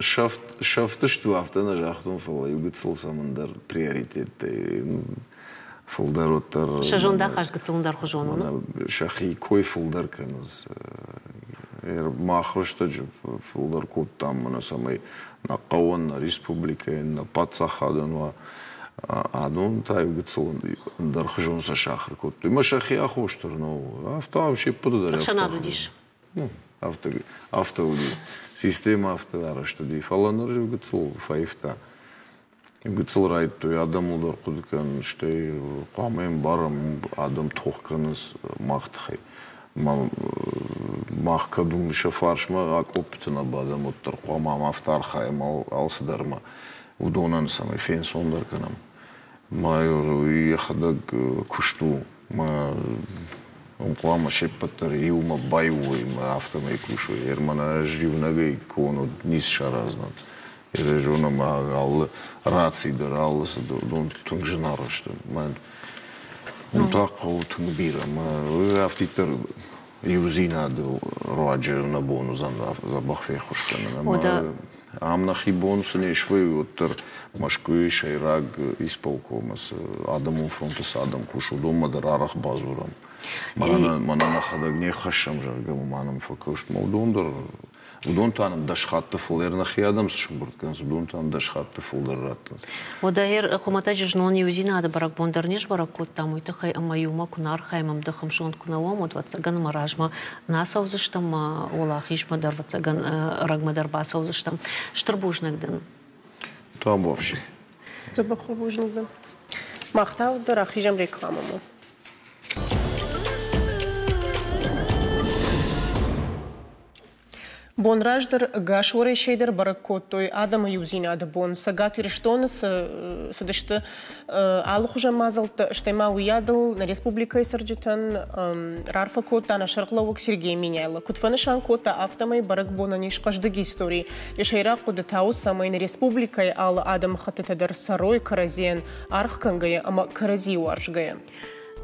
сӕфтысты, афтӕ нӕ загътон, фӕлӕ иу гыццыл цӕмӕндӕр приоритеттӕй фылдӕр уӕддӕр. Сӕ зондахаст гыццыл ӕндӕрхуызон у. Сӕхи кой фылдӕр кӕнынц. Мах рӕстӕджы фылдӕр кодтам, мӕнӕ цӕмӕй нӕ хъӕуӕн, нӕ республикӕйӕн, нӕ паддзахадӕн уа. Адон та иу гыццыл ӕндӕрхуызон сӕ сахуыр кодтой. Мӕ сӕхи аххос дӕр нӕу. Афтӕ се ппӕты дӕр. Ӕхсӕнад уыдис. Ну, афтӕ, афтӕ уыди. Системӕ афтӕ арӕзт уыди. Фӕлӕ ныр иу гыццыл фӕивта. Гыццыл райдыдтой адӕмыл дӕр хъуыды кӕнын, стӕй хъуамӕ ӕмбарӕм, адӕм тох кӕнынц мах тыххӕй. Мах кӕд уым сӕ фарсмӕ акъоппыты нӕ бадӕм, уӕддӕр хъуамӕ ам афтӕ архайӕм алцыдӕр ӕмӕ уыдонӕн цӕмӕй фенцондӕр кӕнӕм. Мӕ йӕхӕдӕг куыст у, мӕ уым хъуамӕ се ппӕт дӕр иумӕ баиу уой ӕмӕ афтӕмӕй кусой. Ӕрмӕн ӕз иунӕгӕй куы ницы сараздзынӕн. Ирыстоны ма алы раци дӕр, алы цыдӕр, уыдон тынг зынаргъ сты. Уым та хъӕуы тынг бирӕ. Мӕ афтиддӕр иудзинады руаджы нӕ бон уыдзӕн дзӕбӕх феххуыс кӕнын. Ӕмӕ ам нӕхи бон цы не свӕййы, уӕддӕр Мӕскуыйы сӕйраг исполкомы цы адӕмон фронты цы адӕм кусы, уыдонмӕ дӕр арӕх бадзурӕм. Мӕнӕ нӕхӕдӕг не ххӕссӕм, зӕгъгӕ, ма нӕм фӕкуыстмӕ, уыдон дӕр. Уыдон та нын 10 хатты фылдӕр нӕхи адӕм цы сӕмбырд кӕнынц, уыдон та нын 10 хатты фылдӕр раттынц. Уӕдӕ хуымӕтӕджы знон иудзинады бӕрӕгбон дӕр не сбӕрӕг кодтам, уый тыххӕй ӕмӕ иумӕ куы нӕ архайӕм, ӕмдых-ӕмзонд куы нӕ уӕм, уӕд, ӕвӕццӕгӕн, ӕмӕ размӕ нӕ ацӕудзыстӕм, ӕмӕ уӕлахизмӕ дӕр, ӕвӕццӕгӕн, ӕрӕгмӕ дӕр бацӕудзыстӕм. Стыр бузныг дын. Табуафси. Дзӕбӕх бузныг дын. Мах та дӕр ахизӕм рекламӕмӕ. Бон раздӕр ӕгас Уӕрӕсейы дӕр бӕрӕг кодтой адӕмы иудзинады бон. Цӕгат Ирыстоны цыдысты алыхуызон мадзӕлттӕ, стӕй ма уыйадыл нӕ республикӕйы цӕрджытӕн рарфӕ кодта нӕ сӕргълӕууӕг Сергей Меняйло. Куыд фӕнысан кодта, афтӕмӕй бӕрӕгбонӕн ис хъӕздыг истори. Йӕ сӕйраг хъуыды та у, цӕмӕй нӕ республикӕйы алы адӕмыхӕттытӕ дӕр цӕрой кӕрӕдзийӕн аргъ кӕнгӕйӕ ӕмӕ кӕрӕдзийы уарзгӕйӕ.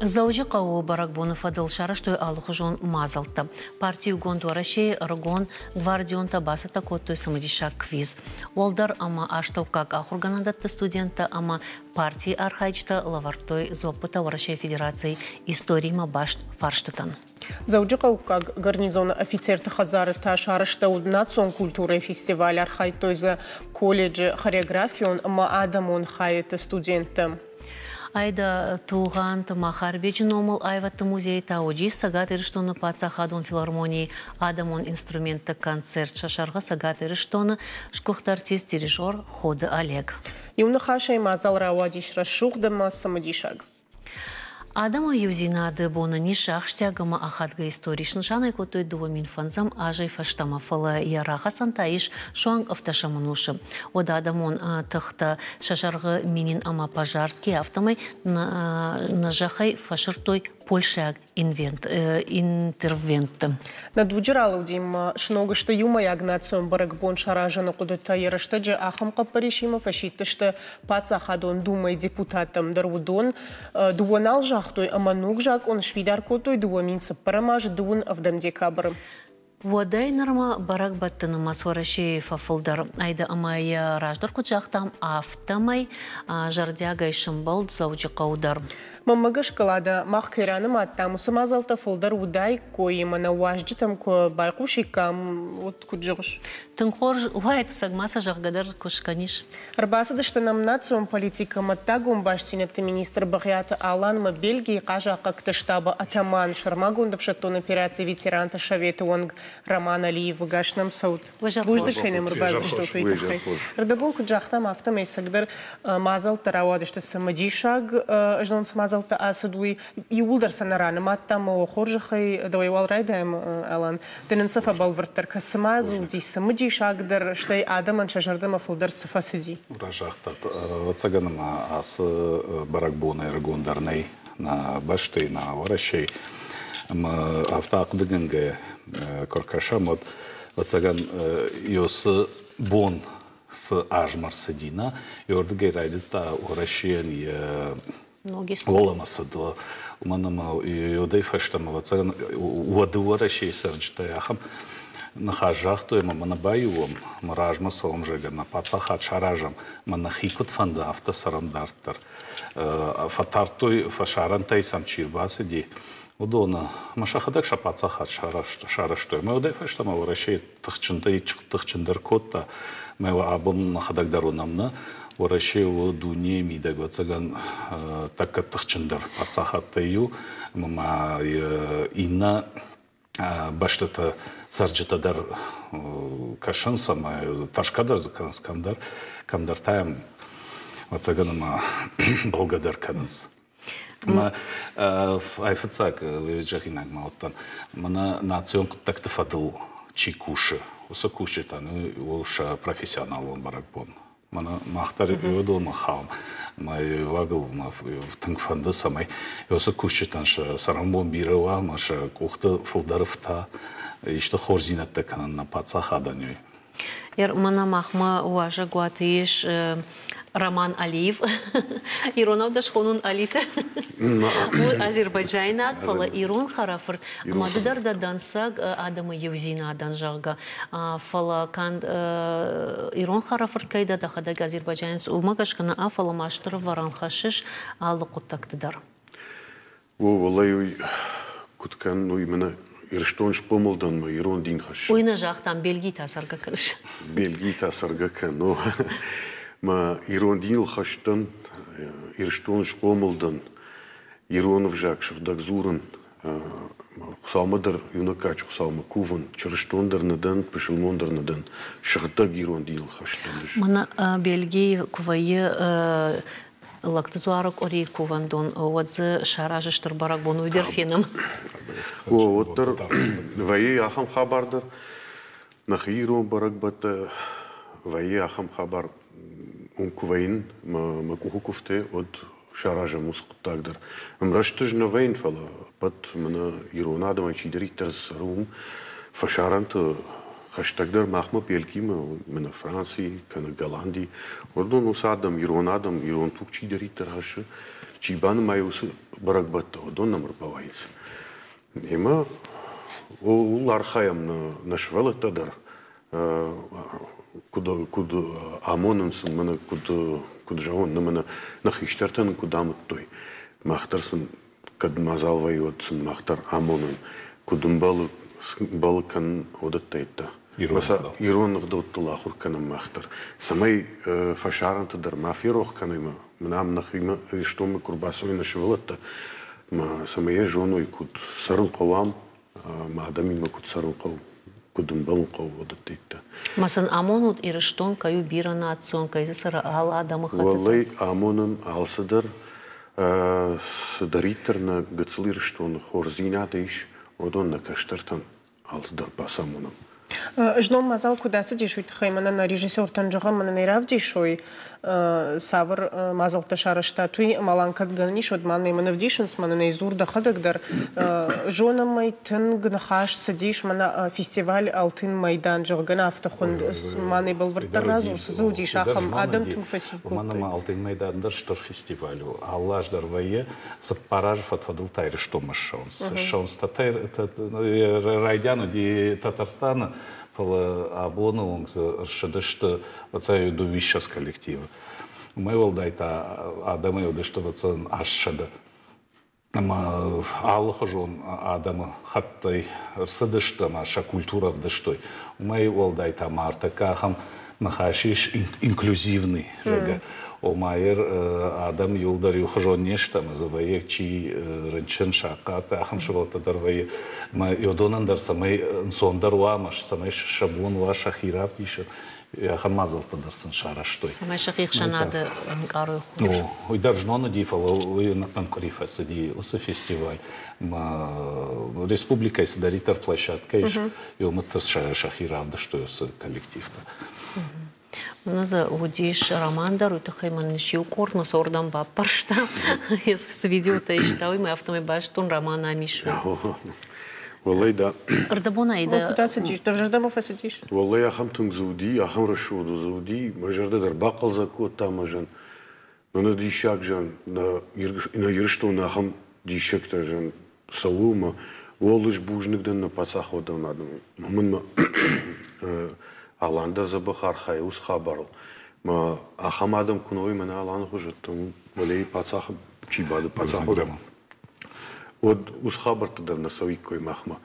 Дзӕуджыхъӕуы бӕрӕгбоны фӕдыл сарӕзтой алыхуызон мадзӕлттӕ. Парти Иугонд Уӕрӕсейы ӕрыгон гвардионтӕ бацӕттӕ кодтой цымыдисаг квиз. Уӕлдӕр ӕмӕ астӕуккаг ахуыргӕнӕндӕтты студенттӕ ӕмӕ партийы архайджытӕ лӕвӕрдтой дзуӕппытӕ Уӕрӕсейы Федерацийы историимӕ баст фарстытӕн. Дзӕуджыхъӕуккаг гарнизоны офицерты хӕдзары та сарӕзтӕуыд национ культурӕйы фестиваль. Архайдтой дзы колледжы хореографион ӕмӕ адӕмон хайӕдты студенттӕ. Айда Тугъанты Махарбеджы номыл аивӕдты музейы та уыдис Цӕгат Ирыстоны паддзахадон филармонийы адӕмон инструментты концерт. Сӕ сӕргъы Цӕгат Ирыстоны сгуыхт артист, дирижер Ходы Олег. Иу ныхасӕй мадзал рауадис рӕсугъд ӕмӕ цымыдисаг. Адӕмы иудзинады бонӕн ис ахсджиаг ӕмӕ ахадгӕ истори. Снысан ӕй кодтой 2005 азӕй фӕстӕмӕ, фӕлӕ йӕ рахӕцӕн та ис суанг ӕвддӕсӕм ӕнусы. Уӕд адӕмон тыхтӕ сӕ сӕргъы Минин ӕмӕ Пожарский, афтӕмӕй нӕ зӕххӕй фӕсырдтой польшӕйаг интервентты. Нӕ дуджы ралӕудимӕ сног сты иумӕйаг национ бӕрӕгбон саразыны хъуыдытӕ. Йӕ рӕстӕджы ахӕм хъӕппӕрисимӕ фӕсидтысты Паддзахадон Думӕйы депутаттӕм дӕр. Уыдон дыууӕ нал загътой ӕмӕ ног закъон сфидар кодтой 2004 азы 27 декабры. Уӕдӕй нырмӕ бӕрӕгбӕтты нымӕц Уӕрӕсейы фӕфылдӕр. Айда ӕмӕ йӕ раздӕр куыд загътам, афтӕмӕй зӕрдиагӕй сӕмбӕлд Дзӕуджыхъӕуы дӕр. Мӕнмӕ гӕсгӕ, Лада, мах кӕй ранымадтам, уыцы мадзӕлттӕ фылдӕр уыдаиккой ӕмӕ нӕ уазджытӕм куы байхъусиккам, уӕд куыд зӕгъыс? Тынг хорз уаид, цӕг ма сӕ зӕгъгӕ дӕр куы скӕнис. Ӕрбацыдысты нӕм национ политикӕ ӕмӕ ӕддагон бастдзинӕдты министр Бӕгъиаты Аланмӕ Бельгийы хъазахъхъӕгты штабы атаман, сӕрмагонд ӕфсӕддон операцийы ветеранты советы уӕнг Роман Алиевы гӕс нӕм цӕут. Бузныг кӕй нӕм ӕрбацыдыстут, уый тыххӕй. Рдӕбон куыд загътам, афтӕмӕй цӕгдӕр мадзӕлттӕ рауадысты цымыдисаг, знон цы мадзӕлттӕ ацыд, уый иууылдӕр сӕ нӕ ранымадтам, ӕмӕ хорзӕхӕй дӕуӕй уал райдайӕм, Алан. Ды нын сӕ фӕбӕлвырддӕр кӕ, цы ма дзы уыди цымыдисагдӕр, стӕй адӕмӕн сӕ зӕрдӕмӕ фылдӕр цы фӕцыди? Разагътат, ӕвӕццӕгӕн ӕмӕ ацы бӕрӕгбон ӕрыгондӕр нӕй нӕ бӕстӕйы, нӕ Уӕрӕсейы. Ӕмӕ афтӕ ахъуыдыгӕнгӕйӕ куы ркӕсӕм, уӕд ӕвӕццӕгӕн цы бон цы азмӕ рцыди, нӕ, уырдыгӕй райдыдта Уӕрӕсейӕн йӕ уӕлӕмӕ цыд. Уымӕн ӕмӕ уӕдӕй фӕстӕмӕ, ӕвӕццӕгӕн, уӕды Уӕрӕсейы цӕрджытӕй ахӕм ныхас загътой, ӕмӕ мӕнӕ баиу уӕм, мӕ размӕ цӕуӕм, зӕгъгӕ, нӕ паддзахад саразӕм, мӕ нӕхи куыд фӕнды, афтӕ цӕрӕм дарддӕр. Фӕтардтой, фӕсарӕнтӕй сӕм чи рбацыди, уыдоны ӕмӕ сӕхӕдӕг сӕ паддзахад сарӕзтой. Ӕмӕ уӕдӕй фӕстӕмӕ Уӕрӕсейы тыхджынтӕй-тыхджындӕр кодта. Ӕмӕ абон нӕхӕдӕг дӕр уынӕм, нӕ Уӕрӕсе у дунейы мидӕг, ӕвӕццӕгӕн, тӕккӕ тыхджындӕр паддзахадтӕй иу. Ӕмӕ ма иннӕ бӕстӕты цӕрджытӕ дӕр кӕсынц ӕмӕ тӕрсгӕ дӕр дзы кӕнынц кӕмдӕр, кӕмдӕр та йӕм, ӕвӕццӕгӕн, ӕмӕ бӕлгӕ дӕр кӕнынц. Ӕмӕ айфыццаг зӕгъинаг ма уыдтӕн, мӕнӕ национ хъуыддӕгты фӕдыл чи кусы, уыцы кусджытӕн у сӕ профессионалон бӕрӕгбон. Мӕнӕ мах дӕр уыдонмӕ хауӕм. Мӕ уагыл мӕ тынг фӕнды, цӕмӕй уыцы кусджытӕн сӕ цӕрӕнбон бирӕ уа ӕмӕ сӕ къухты фылдӕр ӕфта исты хорздзинӕдтӕ кӕнын нӕ паддзахадӕн. Мӕнӕ махмӕ уазӕгуаты ис Роман Алиев. Иронау дӕ схонун Алитӕ. У азербайджайнаг, фӕлӕ ирон хӕрӕфырт. Ӕмӕ ды дӕр дӕ дӕнцӕг адӕмы иудзинадӕн, зӕгъгӕ. Фӕлӕ канд ирон хӕрӕфырт кӕй дӕ, дӕхӕдӕг азербайджанец, уымӕ гӕсгӕ нӕ, фӕлӕ ма стыр ӕвӕрӕн хӕссыс алы хъуыддӕгты дӕр. О, уӕлӕй уый куыд кӕнын, уый мӕнӕ Ирыстон схъомыл дӕн мӕ ирон дин хӕссын. Уый нӕ загътам, Бельгийы та цӕргӕ кӕныс. Бельгийы та цӕргӕ кӕн, о. Мӕ ирон диныл хӕст дӕн, Ирыстон схъомыл дӕн, ирон ӕвзаг сыгъдӕг дзурын, Хуыцаумӕ дӕр, иунӕггаджы Хуыцаумӕ кувын, чырыстон дӕр нӕ дӕн, пысылмон дӕр нӕ дӕн, сыгъдӕг ирон диныл хӕст дӕн ӕз. Мӕнӕ Бельгийы куы вӕййы Лӕгты дзуары къуырийы кувӕндон, уӕд дзы саразы стыр бӕрӕгбон, уый дӕр фенӕм. О, уӕддӕр вӕййы ахӕм хабар дӕр. Нӕхи ирон бӕрӕгбӕттӕ вӕййы ахӕм хабар, уым куы вӕййын, мӕ къухы куы фты, уӕд саразӕм уыцы хъуыддаг дӕр. Ӕмраст ӕз нӕ вӕййын, фӕлӕ ӕппӕт мӕнӕ ирон адӕмӕй чидӕриддӕр цӕры, уым фӕсарӕнты хӕстӕгдӕр махмӕ Бельгимӕ, мӕнӕ Франци кӕнӕ Голланди, уыдон уыцы адӕм, ирон адӕм, ирон туг чидӕриддӕр хӕссы, чи банымайы уыцы бӕрӕгбӕттӕ, уыдон нӕм ӕрбауайынц. Ӕмӕ ууыл архайӕм нӕ сывӕллӕттӕ дӕр, куыд, куыд амонынц сын, мӕнӕ куыд, куыд зӕгъон, мӕнӕ нӕ хистӕртӕ нын куыд амыдтой, мах дӕр сын кӕд мадзал вӕййы, уӕд сын мах дӕр амонӕм, куыд ӕмбӕлы, ӕмбӕлы кӕнын, уыдӕттӕ. Ирон ӕгъдӕуттыл ахуыр кӕнӕм мах дӕр, цӕмӕй фӕсарӕнты дӕр ма ферох кӕнӕм, мӕнӕ ам нӕхимӕ Ирыстонмӕ куы рбацӕуой нӕ сывӕллӕттӕ, цӕмӕй йӕ зоной, куыд цӕрын хъӕуы ам, мӕ адӕмимӕ куыд цӕрын хъӕуы, куыд ӕмбӕлын хъӕуы, уыдӕттӕ. Ма сын амонут, Ирыстон кӕй у бирӕнацион, кӕй дзы цӕры алы адӕмыхӕттытӕ? Уӕллӕй, амонын алцыдӕр, цыдӕриддӕр нӕ гыццыл Ирыстоны хорздзинад ис, уыдон нӕ кӕстӕртӕн алцыдӕр бацамонӕм. Знон мадзал куыд ацыдис, уый тыххӕй мӕнӕ нӕ режиссертӕн зӕгъӕм, мӕнӕ нӕ равдисой, цавӕр мадзӕлттӕ сарӕзтат, уый ӕмӕ Алан кӕд гӕнӕн ис, уӕд ма нӕ мӕн ӕвдисынц, мӕнӕ нӕ дзур дӕхӕдӕг дӕр. Зонӕм ӕй, тынг ныхас цыдис, мӕнӕ фестиваль Алтын Майдан, зӕгъгӕ, афтӕ хуынд. Ма нӕ бӕлвырддӕр радзур, цы дзы уыдис, ахӕм адӕм тынг фӕцин кодтой. Уымӕн ӕмӕ Алтын Майдан дӕр стыр фестиваль у. Алы аз дӕр вӕййы, цыппар азы фӕд-фӕдыл та Ирыстонмӕ ссӕуынц. Ссӕуынц райдиан уыди Татарстаны, фӕлӕ абоны онг дзы ӕрцыдысты ӕцӕг дыууиссӕдз коллективы. Уымӕй уӕлдай та адӕмӕй уыдысты ӕвӕццӕгӕн 800. Ӕмӕ алыхуызон адӕмы хаттӕй ӕрцыдысты ӕмӕ сӕ культурӕ ӕвдыстой. Уымӕй уӕлдай та ма ӕртӕккӕ ахӕм ныхас ис инклюзивный, зӕгъгӕ. Ома ер адӕм иуылдӕр иухуызон не сты ӕмӕ дзы вӕййы чи рынчын, сахъат, ахӕм сывӕллӕттӕ дӕр вӕййы. Ӕмӕ уыдонӕн дӕр цӕмӕй ӕнцондӕр уа ӕмӕ цӕмӕй сӕ бон уа сӕхи равдисын, ахӕм мадзӕлттӕ дӕр сын сарӕзтой. Цӕмӕй сӕхи ӕхсӕнады ӕнкъарой хорз. Уый дӕр знон уыди, фӕлӕ уый ӕнӕхъӕн къуыри фӕцыди уыцы фестиваль. Республикӕйы цыдӕриддӕр площадкӕ ис, уымыты сӕхи равдыстой уыцы коллективтӕ. Мӕнӕ дзы уыдис роман дӕр, уый тыххӕй мӕн иу къордмӕ сордӕм баппӕрста. Цы видеотӕ иста, уый мӕ афтӕмӕй базыдтон, роман ам ис. Уӕллӕй да. Ӕрдӕбонӕй дӕ. Куыд ацыдис? Дӕ зӕрдӕмӕ фӕцыдис? Уӕллӕй ахӕм тынг дзы уыди, ахӕм рӕсугъд дзы уыди, мӕ зӕрдӕ дӕр бахъӕлдзӕг кодта мӕ зӕн. Мӕнӕ диссаг зӕн, нӕ Ирыстоны ахӕм диссӕгтӕ зӕн цӕуы мӕ уӕллӕй бузныг дӕн нӕ паддзахадон адӕмӕй. Мӕн мӕ Алан дӕр дзӕбӕх архайы уыцы хабарыл. Мӕ ахӕм адӕм куы нӕ уой, мӕнӕ Аланы хуызӕттӕ, уӕлейы паддзахы чи бады, паддзахадон уӕд уыцы хабӕрттӕ дӕр нӕ цӕуиккой махмӕ.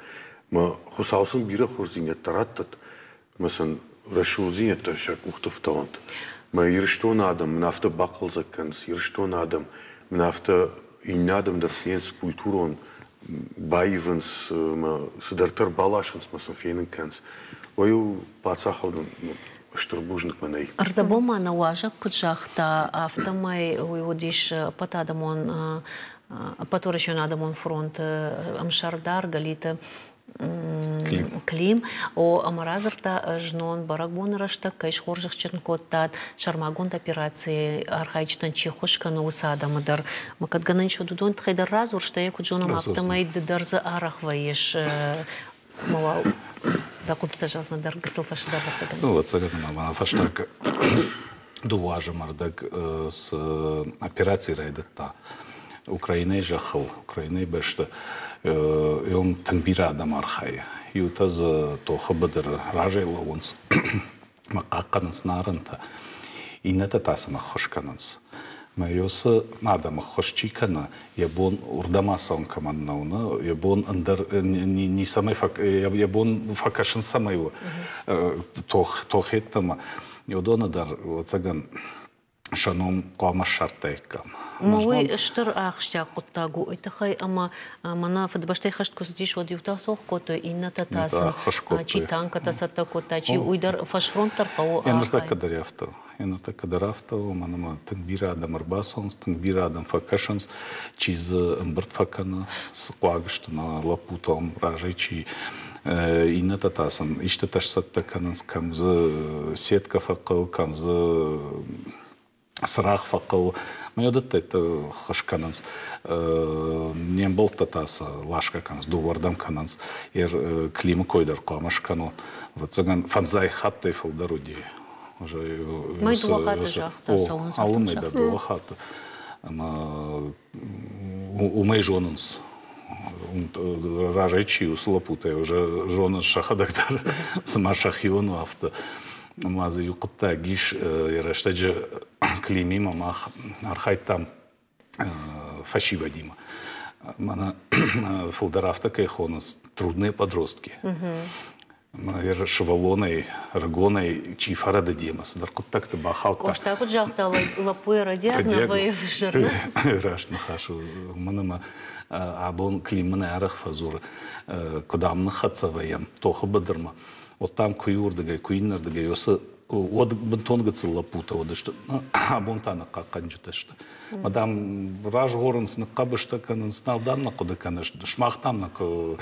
Мӕ Хуыцау сын бирӕ хорздзинӕдтӕ раттӕд, мӕ сын рӕсугъддзинӕдтӕ сӕ къухты фтауӕнт. Мӕ Ирыстоны адӕм мын афтӕ бахъӕлдзӕг кӕнынц, Ирыстоны адӕм мын афтӕ иннӕ адӕм дӕр фенынц культурон, баивынц мӕ цыдӕртӕ ӕрбаласынц мӕ сын фенын кӕнынц. Уый у паддзахадон стыр бузныг мӕнӕй. Ӕрдӕбон ма нӕ уазӕг куыд загъта, афтӕмӕй уый уыдис ӕппӕтадӕмон ӕппӕтуӕрӕсеон адӕмон фронты ӕмсӕрдар Галиты Клим. О, ӕмӕ радзырдта, знон бӕрӕгбоны рӕстӕг кӕй схорзӕхджын кодтат, сӕрмагонд операцийы архайджытӕн чи ххуыс кӕны, уыцы адӕмы дӕр. Мӕ кӕд гӕнӕн ис, уыдон тыххӕй дӕр радзур, стӕй йӕ куыд зонӕм, афтӕмӕй ды дӕр дзы арӕх вӕййыс. Ма уал дӕ хъуыдытӕ зӕгъдзынӕ дӕр гыццыл фӕстӕдӕр, ӕвӕццӕгӕн. Ӕвӕццӕгӕн, ӕмӕ фӕстаг дыууӕ азы ӕрдӕг цы операци райдыдта Украинӕйы зӕххыл, Украинӕйы бӕсты, уым тынг бирӕ адӕм архайы. Иутӕ дзы тохы быдыры разӕй лӕууынц ӕмӕ хъахъхъӕнынц нӕ арӕнтӕ, иннӕтӕ та сын ӕххуыс кӕнынц. Мӕ уыцы адӕмы ӕххуыс чи кӕны, йӕ бон уырдӕм ацӕуын кӕмӕн нӕу, нӕ, йӕ бон ӕндӕр ницӕмӕй йӕ бон фӕкӕсын цӕмӕй у тох йеддӕмӕ, уыдоны дӕр, ӕвӕццӕгӕн, сӕ ном хъуамӕ ссардтаиккам. Уый стыр ахсджиаг хъуыддаг у, уый тыххӕй ӕмӕ мӕнӕ Фыдыбӕстӕйы хӕст куы цыдис, уӕд иутӕ тох кодтой, иннӕтӕ та сын чи танкӕтӕ цӕттӕ кодта, чи уый дӕр фӕсфронт дӕр хъӕуы. Ныртӕккӕ дӕр афтӕ у. Ныртӕккӕ дӕр афтӕ у, уымӕн ӕмӕ тынг бирӕ адӕм ӕрбацӕуынц, тынг бирӕ адӕм фӕкӕсынц, чи дзы ӕмбырд фӕкӕны, цы хъуаг сты нӕ лӕппутӕ уым разӕй чи иннӕтӕ та сын истытӕ сцӕттӕ кӕнынц, кӕм дзы сеткӕ фӕхъӕуы, кӕм дзы цырагъ фӕхъӕуы. Мӕ уыдӕттӕ ххуыс кӕнынц. Не мбӕлттӕ та сӕ ласгӕ кӕнынц, дыууӕрдӕм кӕнынц. Климы кой дӕр хъуамӕ скӕнон. Ӕвӕццӕгӕн, фӕндзай хаттӕй фылдӕр уыди. Мӕй дыууӕ хатты загъта, цӕуынц. Алы мӕй дӕр дыууӕ хатты. Ӕмӕ уымӕй зонынц разӕй чи у, уыцы лӕппутӕ уже зонынц сӕхӕдӕг дӕр, цыма сӕхион у, афтӕ. Ӕмӕ дзы иу хъуыддаг ис, йӕ рӕстӕджы Климимӕ мах архайдтам фӕсивӕдимӕ. Мӕнӕ фылдӕр афтӕ кӕй хонынц трудные подростки. Сывӕллонӕй, ӕрыгонӕй чи фӕрӕдыди ӕмӕ цыдӕр хъуыддӕгты бахаудта. Къоста куыд загъта, лӕппуйӕ рӕдиаг нӕ вӕййы ӕвзӕр. Раст ныхас у. Уымӕн ӕмӕ абон Клим мын арӕх фӕдзуры, куыд ам ныххӕццӕ вӕййӕм тохы быдырмӕ, уӕд дам куы иуырдыгӕй, куы иннӕрдыгӕй уыцы уӕд бынтон гыццыл лӕппутӕ уыдысты, абон та нӕ хъахъхъӕнджытӕ сты. Ӕмӕ дам разгъорынц, ныхъхъӕбыстӕ кӕнынц, нал дам нӕ хъуыды кӕныс, сымах дам нӕ куы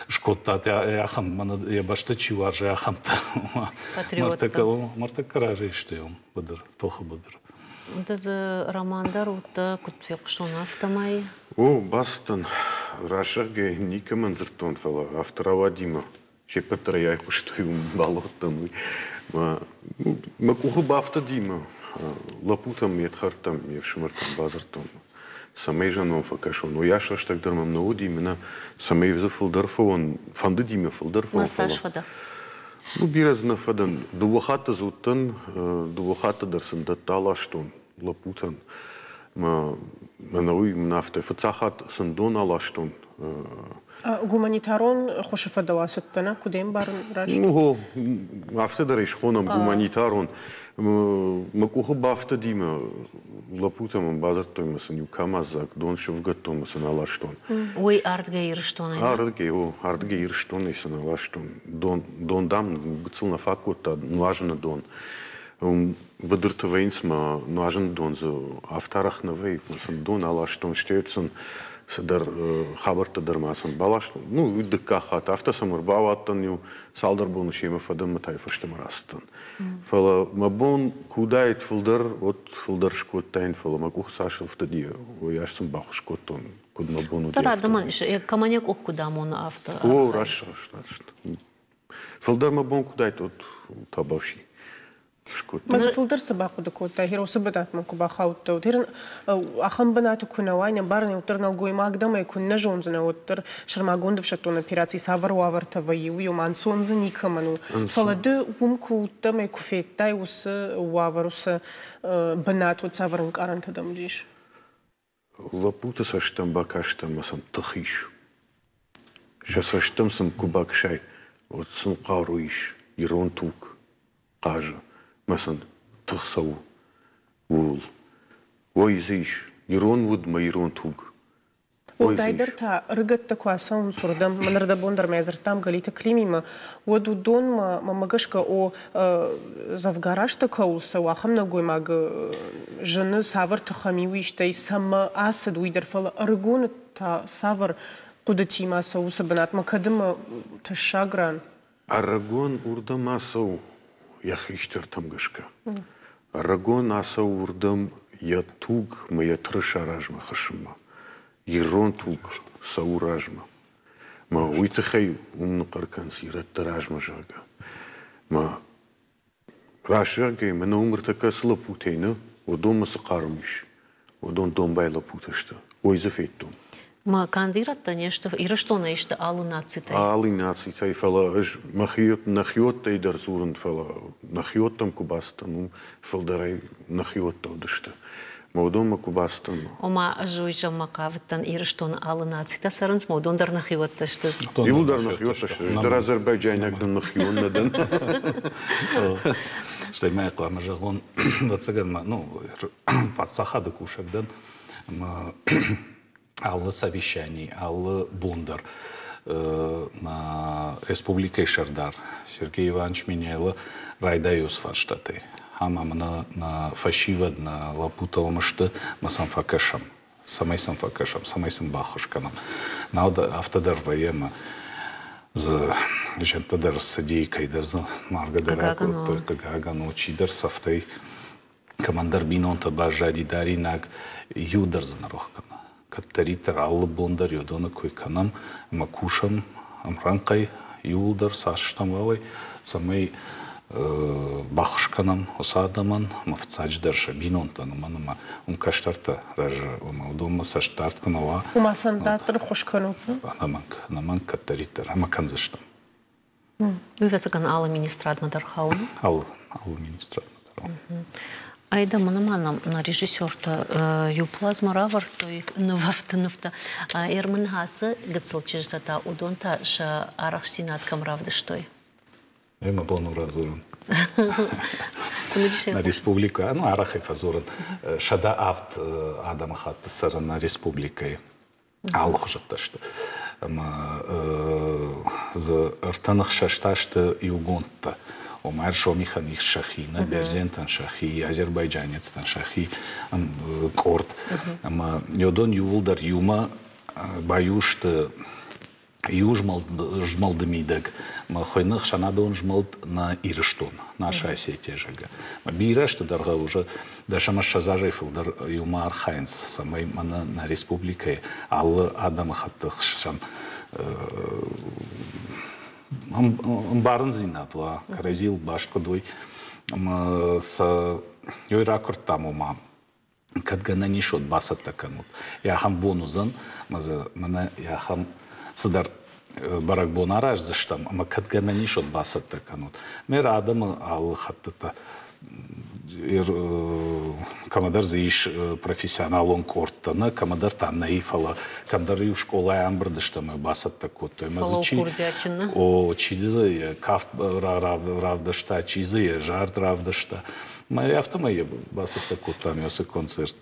скодтат ахӕм, мӕнӕ йӕ бӕстӕ чи уарзы, ахӕмтӕ. Патриоттӕ. Мартӕккӕ разӕй сты быдыр, тохы быдыр. Ды дзы роман дӕр уыдтӕ, куыд фехъуыстон, афтӕмӕй. О, бацыдтӕн. Рӕсӕгӕй никӕмӕн дзырдтон, фӕлӕ афтӕ рауади мӕ се ппӕт дӕр ӕй айхъуыстой, уым балыгъдтӕн, уый. Мӕ къухы бафтыди мӕ лӕппутӕм, ме рдхӕрдтӕм, ме фсымӕртӕм бадзырдтон, цӕмӕй зӕнон фӕкӕсон. Уыйас рӕстӕг дӕр мӕм нӕ уыди, мӕнӕ цӕмӕй дзы фылдӕр фӕуон, фӕндыди мӕ фылдӕр фӕуон. Цас фӕдӕ? Ну, бирӕ дзы нӕ фӕдӕн. Дыууӕ хатты дзы уыдтӕн, дыууӕ хатты дӕр сын дӕттӕ аластон лӕппутӕн. Мӕнӕуый мын афтӕ фыццаг хатт сын дон аластон. Гуманитарон хуысы фӕдыл ацыдтӕ, нӕ? Куыд ӕмбарын раст? Ну, афтӕ дӕр ӕй схонӕм гуманитарон. Мӕ къухы бафтыди, мӕ лӕппутӕ мын бадзырдтой, мӕ сын иу камаззаг дон сывгӕдтон, мӕ сын аластон. Уый ардгӕй Ирыстонӕй? Ардгӕй, о, ардгӕй Ирыстонӕй сын аластон. Дон, дон дам, гыццыл нӕ фаг кодта, нуазыны дон. Быдырты вӕййынц мӕ нуазыны дон дзы афтӕ арӕх нӕ вӕййы, мӕ сын дон аластон, стӕй сын цыдӕр хабӕрттӕ дӕр ма сын баластон. Ну, уый дыккаг хатт. Афтӕ сӕм ӕрбауадтӕн иу цалдӕр боны семӕ фӕдӕн мӕ та фӕстӕмӕ рацыдтӕн. Фӕлӕ мӕ бон куы уыдаид фылдӕр, уӕд фылдӕр скодтаин, фӕлӕ мӕ къух цас ӕфтыди, уыйас сын баххуыс кодтон, куыд мӕ бон уыди. Дӕр адӕмӕн кӕмӕн йӕ къух куыд амоны, афтӕ. О, раст, раст, раст. Фылдӕр мӕ бон куы уыдаид, уӕд табавси. Мӕ фылдӕр цы бахъуыды кодтай, Херосы бынатмӕ куы бахаудтӕ, уӕд ахӕм бынаты куы нӕ уай, нӕ барын, уӕддӕр нӕлгоймаг дӕм ӕй куы нӕ зондзынӕ, уӕддӕр сӕрмагонд ӕфсӕддон операци цавӕр уавӕртӕ вӕййы, уый ома ӕнцон дзы никӕмӕн у. Фӕлӕ ды уым куы уыдтӕ ӕмӕ куы федтай уыцы уавӕр, уыцы бынат, уӕд цавӕр ӕнкъарӕнтӕ дӕм уыдис? Лӕппуты цӕстӕм бакастӕн ӕмӕ сӕм тых ис. Сӕ цӕстӕм сын куы бакӕсай, уӕд сын хъару ис, ирон туг хъазы мӕ сын тых цӕуы ууыл. Ой дзы ис, ирон уд мӕ ирон туг. Уӕлдайдӕр та ӕрыгӕттӕ куы ацӕуынц уырдӕм, мӕн ӕрдӕбон дӕр ма дзырдтам Галиты Климимӕ, уӕд уыдонмӕ, мӕнмӕ гӕсгӕ, о, дзӕвгар азтӕ кӕуыл цӕуы, ахӕм нӕлгоймаг зыны, цавӕр тыхӕм-иу истӕй цӕмӕ ацыд, уый дӕр, фӕлӕ ӕрыгоны та цавӕр хъуыдытимӕ цӕуы уыцы бынатмӕ, кӕд ӕмӕ тӕссаг ран? Ӕрыгон уырдӕм ацӕуы йӕ хистӕртӕм гӕсгӕ. Ӕрыгон ацӕуы уырдӕм йӕ туг мӕ йӕ тырыса размӕ хӕссынмӕ. Ирон туг цӕуы размӕ. Мӕ уый тыххӕй уым ныхъхъӕр кӕнынц ирӕтты размӕ, зӕгъгӕ. Мӕ раст зӕгъгӕйӕ, мӕнӕ уым ӕртӕккӕ цы лӕппутӕй нӕ, уыдонмӕ цы хъару ис, уыдон домбай лӕппутӕ сты. Ой дзы федтон. Ма канд ирӕттӕ не сты, Ирыстонӕй сты алы нацитӕй. Алы нацитӕй, фӕлӕ ӕз мӕхи нӕхиуӕттӕй дӕр дзурын, фӕлӕ нӕхиуӕттӕм куы бацыдтӕн, уым фылдӕрӕй нӕхиуӕттӕ уыдысты. Мӕ уыдонмӕ куы бацыдтӕн. Ома, ӕз уый зӕгъынмӕ хъавыдтӕн, Ирыстоны алы нацитӕ цӕрынц, мӕ уыдон дӕр нӕхиуӕттӕ сты. Иуылдӕр нӕхиуӕттӕ сты. Ӕз дӕр азербайджайнаг дӕн, нӕхион нӕ дӕн. Стӕй ма хъуамӕ зӕгъон, ӕвӕццӕгӕн ма, ну, паддзахады кусӕг дӕн, ӕмӕ алы совещани, алы бон дӕр нӕ республикӕйы сӕрдар Сергей Иванович Меняйло райдайы уыцы фарстатӕй. Ӕмӕ мӕнӕ нӕ фӕсивӕд, нӕ лӕппутӕ уым сты, мӕ сӕм фӕкӕсӕм. Цӕмӕй сӕм фӕкӕсӕм, цӕмӕй сын баххуыс кӕнӕм. Науӕд афтӕ дӕр вӕййы ӕмӕ дзы зӕндтӕ дӕр цыди, кӕйдӕр дзы маргӕ дӕр акодтой, хъыгагӕн, у, чидӕр цӕфтӕй кӕмӕндӕр бинонтӕ баззади даринаг, иу дӕр дзы нӕ рох кӕны. Кӕддӕриддӕр алы бон дӕр уыдоны кой кӕнӕм ӕмӕ кусӕм ӕмрӕнхъӕй иууылдӕр цас стӕм уӕлӕй, цӕмӕй баххуыс кӕнӕм уыцы адӕмӕн ӕмӕ фыццаджыдӕр сӕ бинонтӕн, уымӕн ӕмӕ уым кӕстӕртӕ рӕзы, ӕмӕ уыдонмӕ цӕстдард куы нӕ уа. Уымӕ сын дарддӕр ӕххуыс кӕнут? Ӕнӕмӕнг, ӕнӕмӕнг кӕддӕриддӕр ӕмӕ кӕндзыстӕм. Ӕвӕццӕгӕн, алы министрадмӕ дӕр хауы? Алы, алы министрадмӕ дӕр. Айда мӕнӕ ма нӕм нӕ режиссертӕ иу плазмӕ равӕрдтой нывӕфты нывтӕ. Ермынхасы гыццыл чызджытӕ та уыдон та сӕ арӕхстдзинад кӕм равдыстой? Мӕ бон у радзурын. Нӕ республикӕ, ну, арӕхӕй фӕдзурын, 107 адӕмыхатты цӕры нӕ республикӕйы. Алыхуызӕттӕ сты. Ӕмӕ дзы ӕртӕ сты иугондтӕ. Ома Сомихӕн ис сӕхи, нӕ Берзентӕн сӕхи, азербайджанецтӕн сӕхи къорд. Ӕмӕ уыдон иууылдӕр иумӕ баиу сты иу змӕлды мидӕг мӕ хуыйны ӕхсӕнадон змӕлд нӕ Ирыстон, наша Осетия, зӕгъгӕ. Бирӕ азты дӕргъы уже дӕс ӕмӕ ссӕдз азӕй фылдӕр иумӕ архайынц, цӕмӕй мӕнӕ нӕ республикӕйы алы адӕмыхатты хсӕн ӕмбарындзинад уа, кӕрӕдзийыл баст куыд уой. Ӕмӕ сӕ ёй ракуырдтам, ома кӕд гӕнӕн ис, уӕд бацӕттӕ кӕнут. Ахӕм бон уыдзӕн, ӕмӕ дзы мӕнӕ ахӕм цыдӕр бӕрӕгбон араздзыстӕм, ӕмӕ кӕд гӕнӕн ис, уӕд бацӕттӕ кӕнут. Мӕ адӕмы алы хӕттытӕ. Кӕмӕдӕр дзы ис профессионалон къордтӕ, нӕ, кӕмӕдӕр та нӕй, фӕлӕ кӕмдӕр иу скъолайы ӕмбырд сты ӕмӕ бацӕттӕ кодтой. Фӕлӕ курдиатджын, нӕ? О, чи дзы йӕ кафт равдыста, чи дзы йӕ зард равдыста. Мӕ афтӕмӕй йӕ бацӕттӕ кодтам ацы концерт.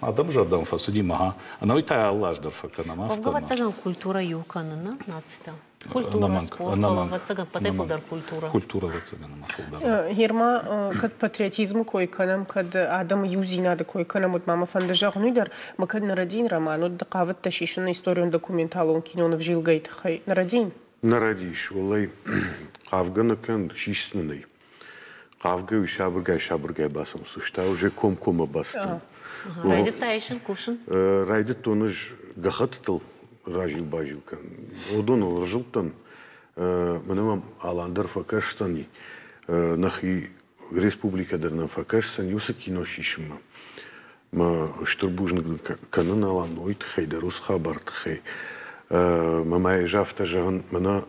Адӕмы зӕрдӕмӕ фӕцыди мӕ. Ӕнӕуый та алы аз дӕр фӕкӕнӕм афтӕ. Ӕвӕццӕгӕн, культурӕ иу кӕны, нӕ, нацитӕ? Культура, спорт, фӕлӕ ӕвӕццӕгӕн, пӕтӕй фылдӕр культура. Культура, ӕвӕццӕгӕн, ӕмӕ фылдӕр. Герма, кӕд патриотизмы кой кӕнӕм, кӕд адӕмы иудзинады кой кӕнӕм, уӕд ма мӕ фӕнды зӕгъын уый дӕр, мӕ кӕд нӕ рӕдийын роман, уӕд ды хъавыдтӕ сисын историон-документалон киноныв Зилгӕйы тыххӕй. Нӕ рӕдийын? Нӕ рӕдийыс, уӕллӕй, хъавгӕ нӕ кӕн, сисдзынӕн ӕй. Хъавгӕ уый сабыргай-сабыргай бацӕуын, уже комкоммӕ бацыдтӕн. Райдыдта исын, кусын? Райдыдтон ӕз гӕххӕттытыл разил-базил кӕнын. Уыдоныл ӕрзылдтӕн. Мӕнӕ мӕм Алан дӕр фӕкӕсдзӕни, нӕхи республикӕ дӕр нӕм фӕкӕсдзӕни уыцы кино сисынмӕ. Мӕ стыр бузныг дын кӕнын, Алан, уый тыххӕй дӕр, уыцы хабары тыххӕй. Мӕ ма ӕз афтӕ зӕгъын, мӕнӕ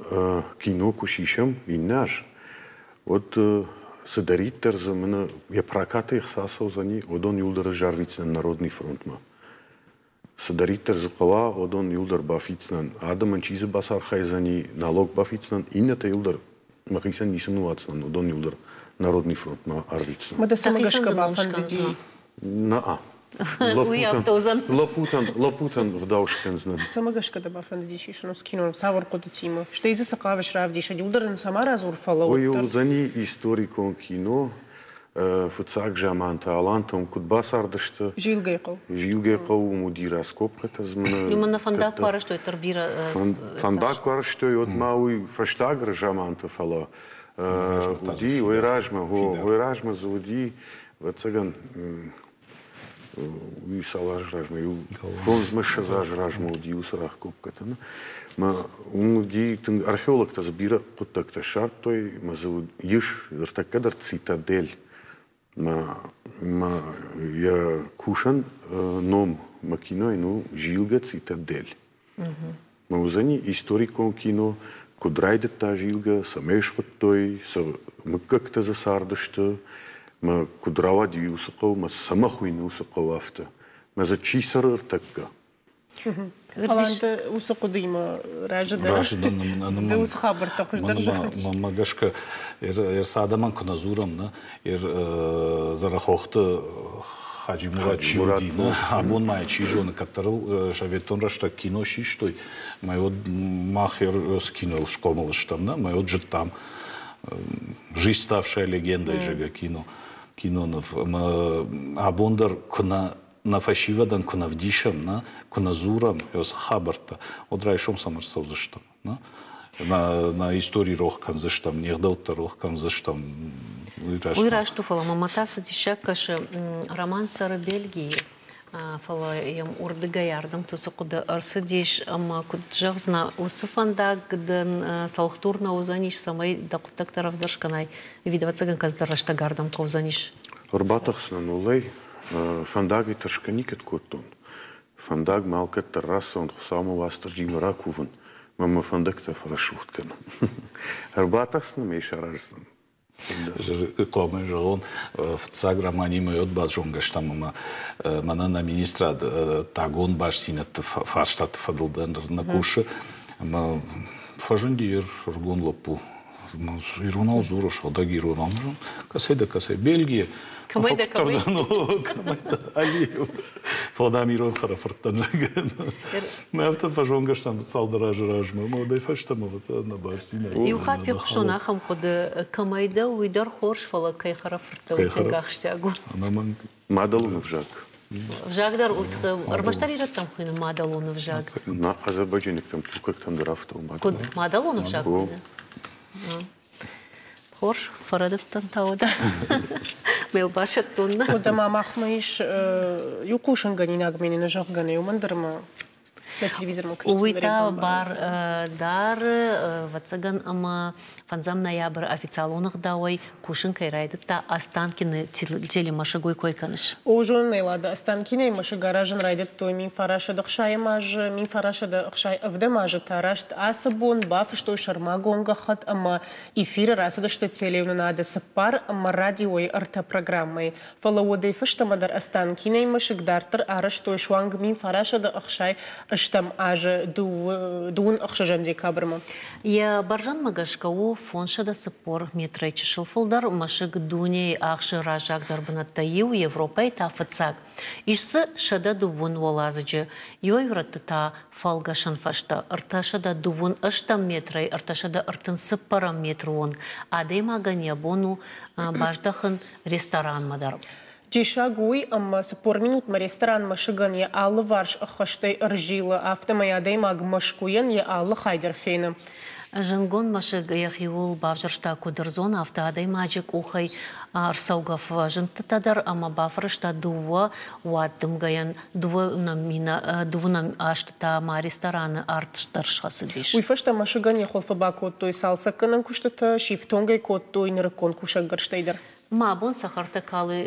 кино куы сисӕм иннӕ аз, уӕд цыдӕриддӕр дзы мӕнӕ йӕ прокатӕй ӕхца цӕудзӕни, уыдон иуылдӕр ӕз арвитдзынӕн Народный фронтмӕ. Цыдӕриддӕр дзы хъӕуа, уыдон иуылдӕр бафиддзынӕн. Адӕмӕн чи дзы бацархайдзӕни, налог бафиддзынӕн, иннӕтӕ иуылдӕр мӕхицӕн ницы ныууадздзынӕн, уыдон иуылдӕр Народный фронтмӕ арвитдзынӕн. Мӕ дӕ цӕмӕ гӕсгӕ бафӕндыди? На. Уый афтӕ уыдзӕн. Лӕппутӕн, лӕппутӕн ӕгъдау скӕндзынӕн. Цӕмӕ гӕсгӕ дӕ бафӕндыди сисын уыцы киноныв, цавӕр хъуыдытимӕ? Стӕй дзы цы хъавыс равдисын? Иуылдӕр ын цӕмӕ радзур, фӕлӕ Уый уыдзӕни историкон кино, фыццаг заманты алантӕм куыд бацардысты. Зилгӕйы хъӕу. Зилгӕйы хъӕу уым уыди раскопкӕтӕ. Уымӕн нӕ фӕндаг куы арӕзтой, дӕр бирӕ. Фӕндаг куы арӕзтой, уӕд ма уый фӕстаг заманты, фӕлӕ уыди уый размӕ, уый размӕ дзы уыди, ӕвӕццӕгӕн, уый цал азы размӕ, иу 25 азы размӕ уыди уыцы раскопкӕтӕ. Мӕ уым уыди тынг археологтӕ дзы бирӕ хъуыддӕгтӕ ссардтой, мӕ дзы ис ныртӕккӕ дӕр цитадель. Мӕ, мӕ йӕ кусӕн ном мӕ кинойы у Зилгӕ цитадель. Мӕ уыдзӕни историкон кино, куыд райдыдта Зилгӕ, цӕмӕй схуыдтой, цы мыггӕгтӕ дзы цардысты, мӕ куыд рауади уыцы хъӕу, мӕ цӕмӕ хуыйны уыцы хъӕу афтӕ, мӕ дзы чи цӕры ӕртӕккӕ. Аланты уыцы хъуыдыимӕ разы дӕ? Разы дӕн. Ды уыцы хабӕрттӕ хуыздӕр зоныс? Мӕнмӕ гӕсгӕ, ӕрцы адӕмӕн куы нӕ дзурӕм, нӕ, Дзӕрӕхохты Хаджи-Мурат чи уыди, нӕ, абон ма чи зоны, кӕддӕр советон рӕстӕг кино систой, мӕ уӕд мах цы кинойыл схъомыл стӕм, нӕ, мӕ уӕд зыдтам «Жизнь, ставшая легендой» зӕгъгӕ кино, киноныв. Ӕмӕ абон дӕр куы нӕ нӕ фӕсивӕдӕн куы нӕ вдисӕм, нӕ, куы нӕ дзурӕм уыцы хабӕрттӕ, уӕд райсом сӕм ӕрцӕудзыстӕм. Нӕ, нӕ истори рох кӕндзыстӕм, не гъдӕуттӕ рох кӕндзыстӕм. Уый раст у, фӕлӕ мӕ та цы диссаг кӕсы, роман цӕры Бельгийы, фӕлӕ йӕм уырдыгӕй ардӕм цы хъуыды ӕрцыдис ӕмӕ куыд зӕгъдзынӕ, уыцы фӕндаг дын цӕлхдур нӕ уыдзӕнис, цӕмӕй дӕ хъуыддӕгтӕ рӕвдздӕр скӕнай, ӕви ӕвӕццӕгӕн кӕцыдӕр рӕстӕг ардӕм хъӕудзӕнис? Ӕрбатӕхдзынӕн уылӕй, фӕндагӕй тӕрсгӕ никӕд кодтон. Фӕндаг мӕ алкӕддӕр рацӕуын, Хуыцаумӕ Уастырджимӕ ракувын, мӕ мӕ фӕндӕгтӕ фӕрӕсугъд кӕнын. Ӕрбатӕхдзынӕн ӕй сараздзӕн. Хъуамӕ зӕгъон, фыццаг романимӕ уӕд базонгӕ стӕм ӕмӕ мӕнӕ нӕ министрад тагон бастдзинӕдты фарстаты фӕдыл дӕр нӕ кусы. Ӕмӕ фӕзынди ӕрыгон лӕппу иронау дзуры, сыгъдӕг иронау. Кӕцӕй дӕ, кӕцӕй? Бельгийы. Кӕмӕй дӕ, кӕмӕй? Кӕмӕй дӕ? Алиев. Фӕлӕ дам ирон хӕрӕфырттӕн зӕгъгӕ. Мӕ афтӕ фӕзонгӕ стӕм цалдӕр азы размӕ, ӕмӕ уӕдӕй фӕстӕмӕ нӕ бастдзинад. Иу хатт фехъуыстон ахӕм хъуыды, кӕмӕй дӕ, уый дӕр хорз, фӕлӕ кӕй хӕрӕфырттӕ, уый тынг ахсджиаг у. Ӕнӕмӕнг. Мадӕлон ӕвзаг. Ӕвзаг дӕр ӕрмӕстдӕр ирӕттӕм хуыйны мадӕлон ӕвзаг. На азербайджанӕгтӕм, туркӕгтӕм дӕр афтӕ у мадӕлон. Куыд мадӕлон ӕвзаг хуыйны? Хорз, фӕрӕдыдтӕн та уӕдӕ. Мӕ басӕттон. Уӕдӕ ма махмӕ ис иу хъусынгӕнинаг мене зӕгъгӕ, уымӕн дӕр ма. Нӕ телевизормӕ Уый та бар дары, ӕвӕццӕгӕн, ӕмӕ фӕндзӕм ноябры официалон ӕгъдауӕй кусын кӕй райдыдта Останкины телемӕсыг, уый кой кӕныс? О, зонын ӕй, Лада. Останкинойы мӕсыг аразын райдыдтой 1960 азы, 1967 азы та раст ацы бон бафыстой сӕрмагонд гӕххӕтт ӕмӕ эфиры рацыдысты телеуынынады цыппар ӕмӕ радиойы ӕртӕ программӕйы. Фӕлӕ уӕдӕй фӕстӕмӕ дӕр Останкинойы мӕсыг дарддӕр арӕзтой суанг 1968 азы 26 декабрмӕ. Йӕ бӕрзӕндмӕ гӕсгӕ у 540 метрӕй чысыл фылдӕр. Мӕсыг дунейы ахсы раззагдӕр бынӕттӕй иу, Европӕйы та фыццаг. Ис дзы 130 уӕладзыджы, иуӕй-иу та фӕлгӕсӕн фӕстӕ 328 метрӕй 334 метры онг адӕймагӕн йӕ бон у баздӕхын ресторанмӕ дӕр. Диссаг уый, ӕмӕ 40 минутмӕ ресторан мӕсыгӕн йӕ алыварс ӕххӕстӕй ӕрзилы, афтӕмӕй адӕймаг Мӕскуыйӕн йӕ алы хай дӕр фены. Зындгонд мӕсыг йӕхиуыл бавзӕрста куыд ӕрдзон, афтӕ адӕймаджы къухӕй ӕрцӕугӕ фӕзындтытӕ дӕр ӕмӕ бафӕрӕзта дыууӕ уаддымгӕйӕн дыууынӕм азты та ма рестораны арт дӕр схӕцыдис. Уый фӕстӕ мӕсыгӕн йӕ хуылфы бакодтой цалцӕггӕнӕн куыстытӕ, сифтонг ӕй кодтой нырыккон кусӕггӕрзтӕй дӕр. Мӕ абон цӕхӕртӕ калы.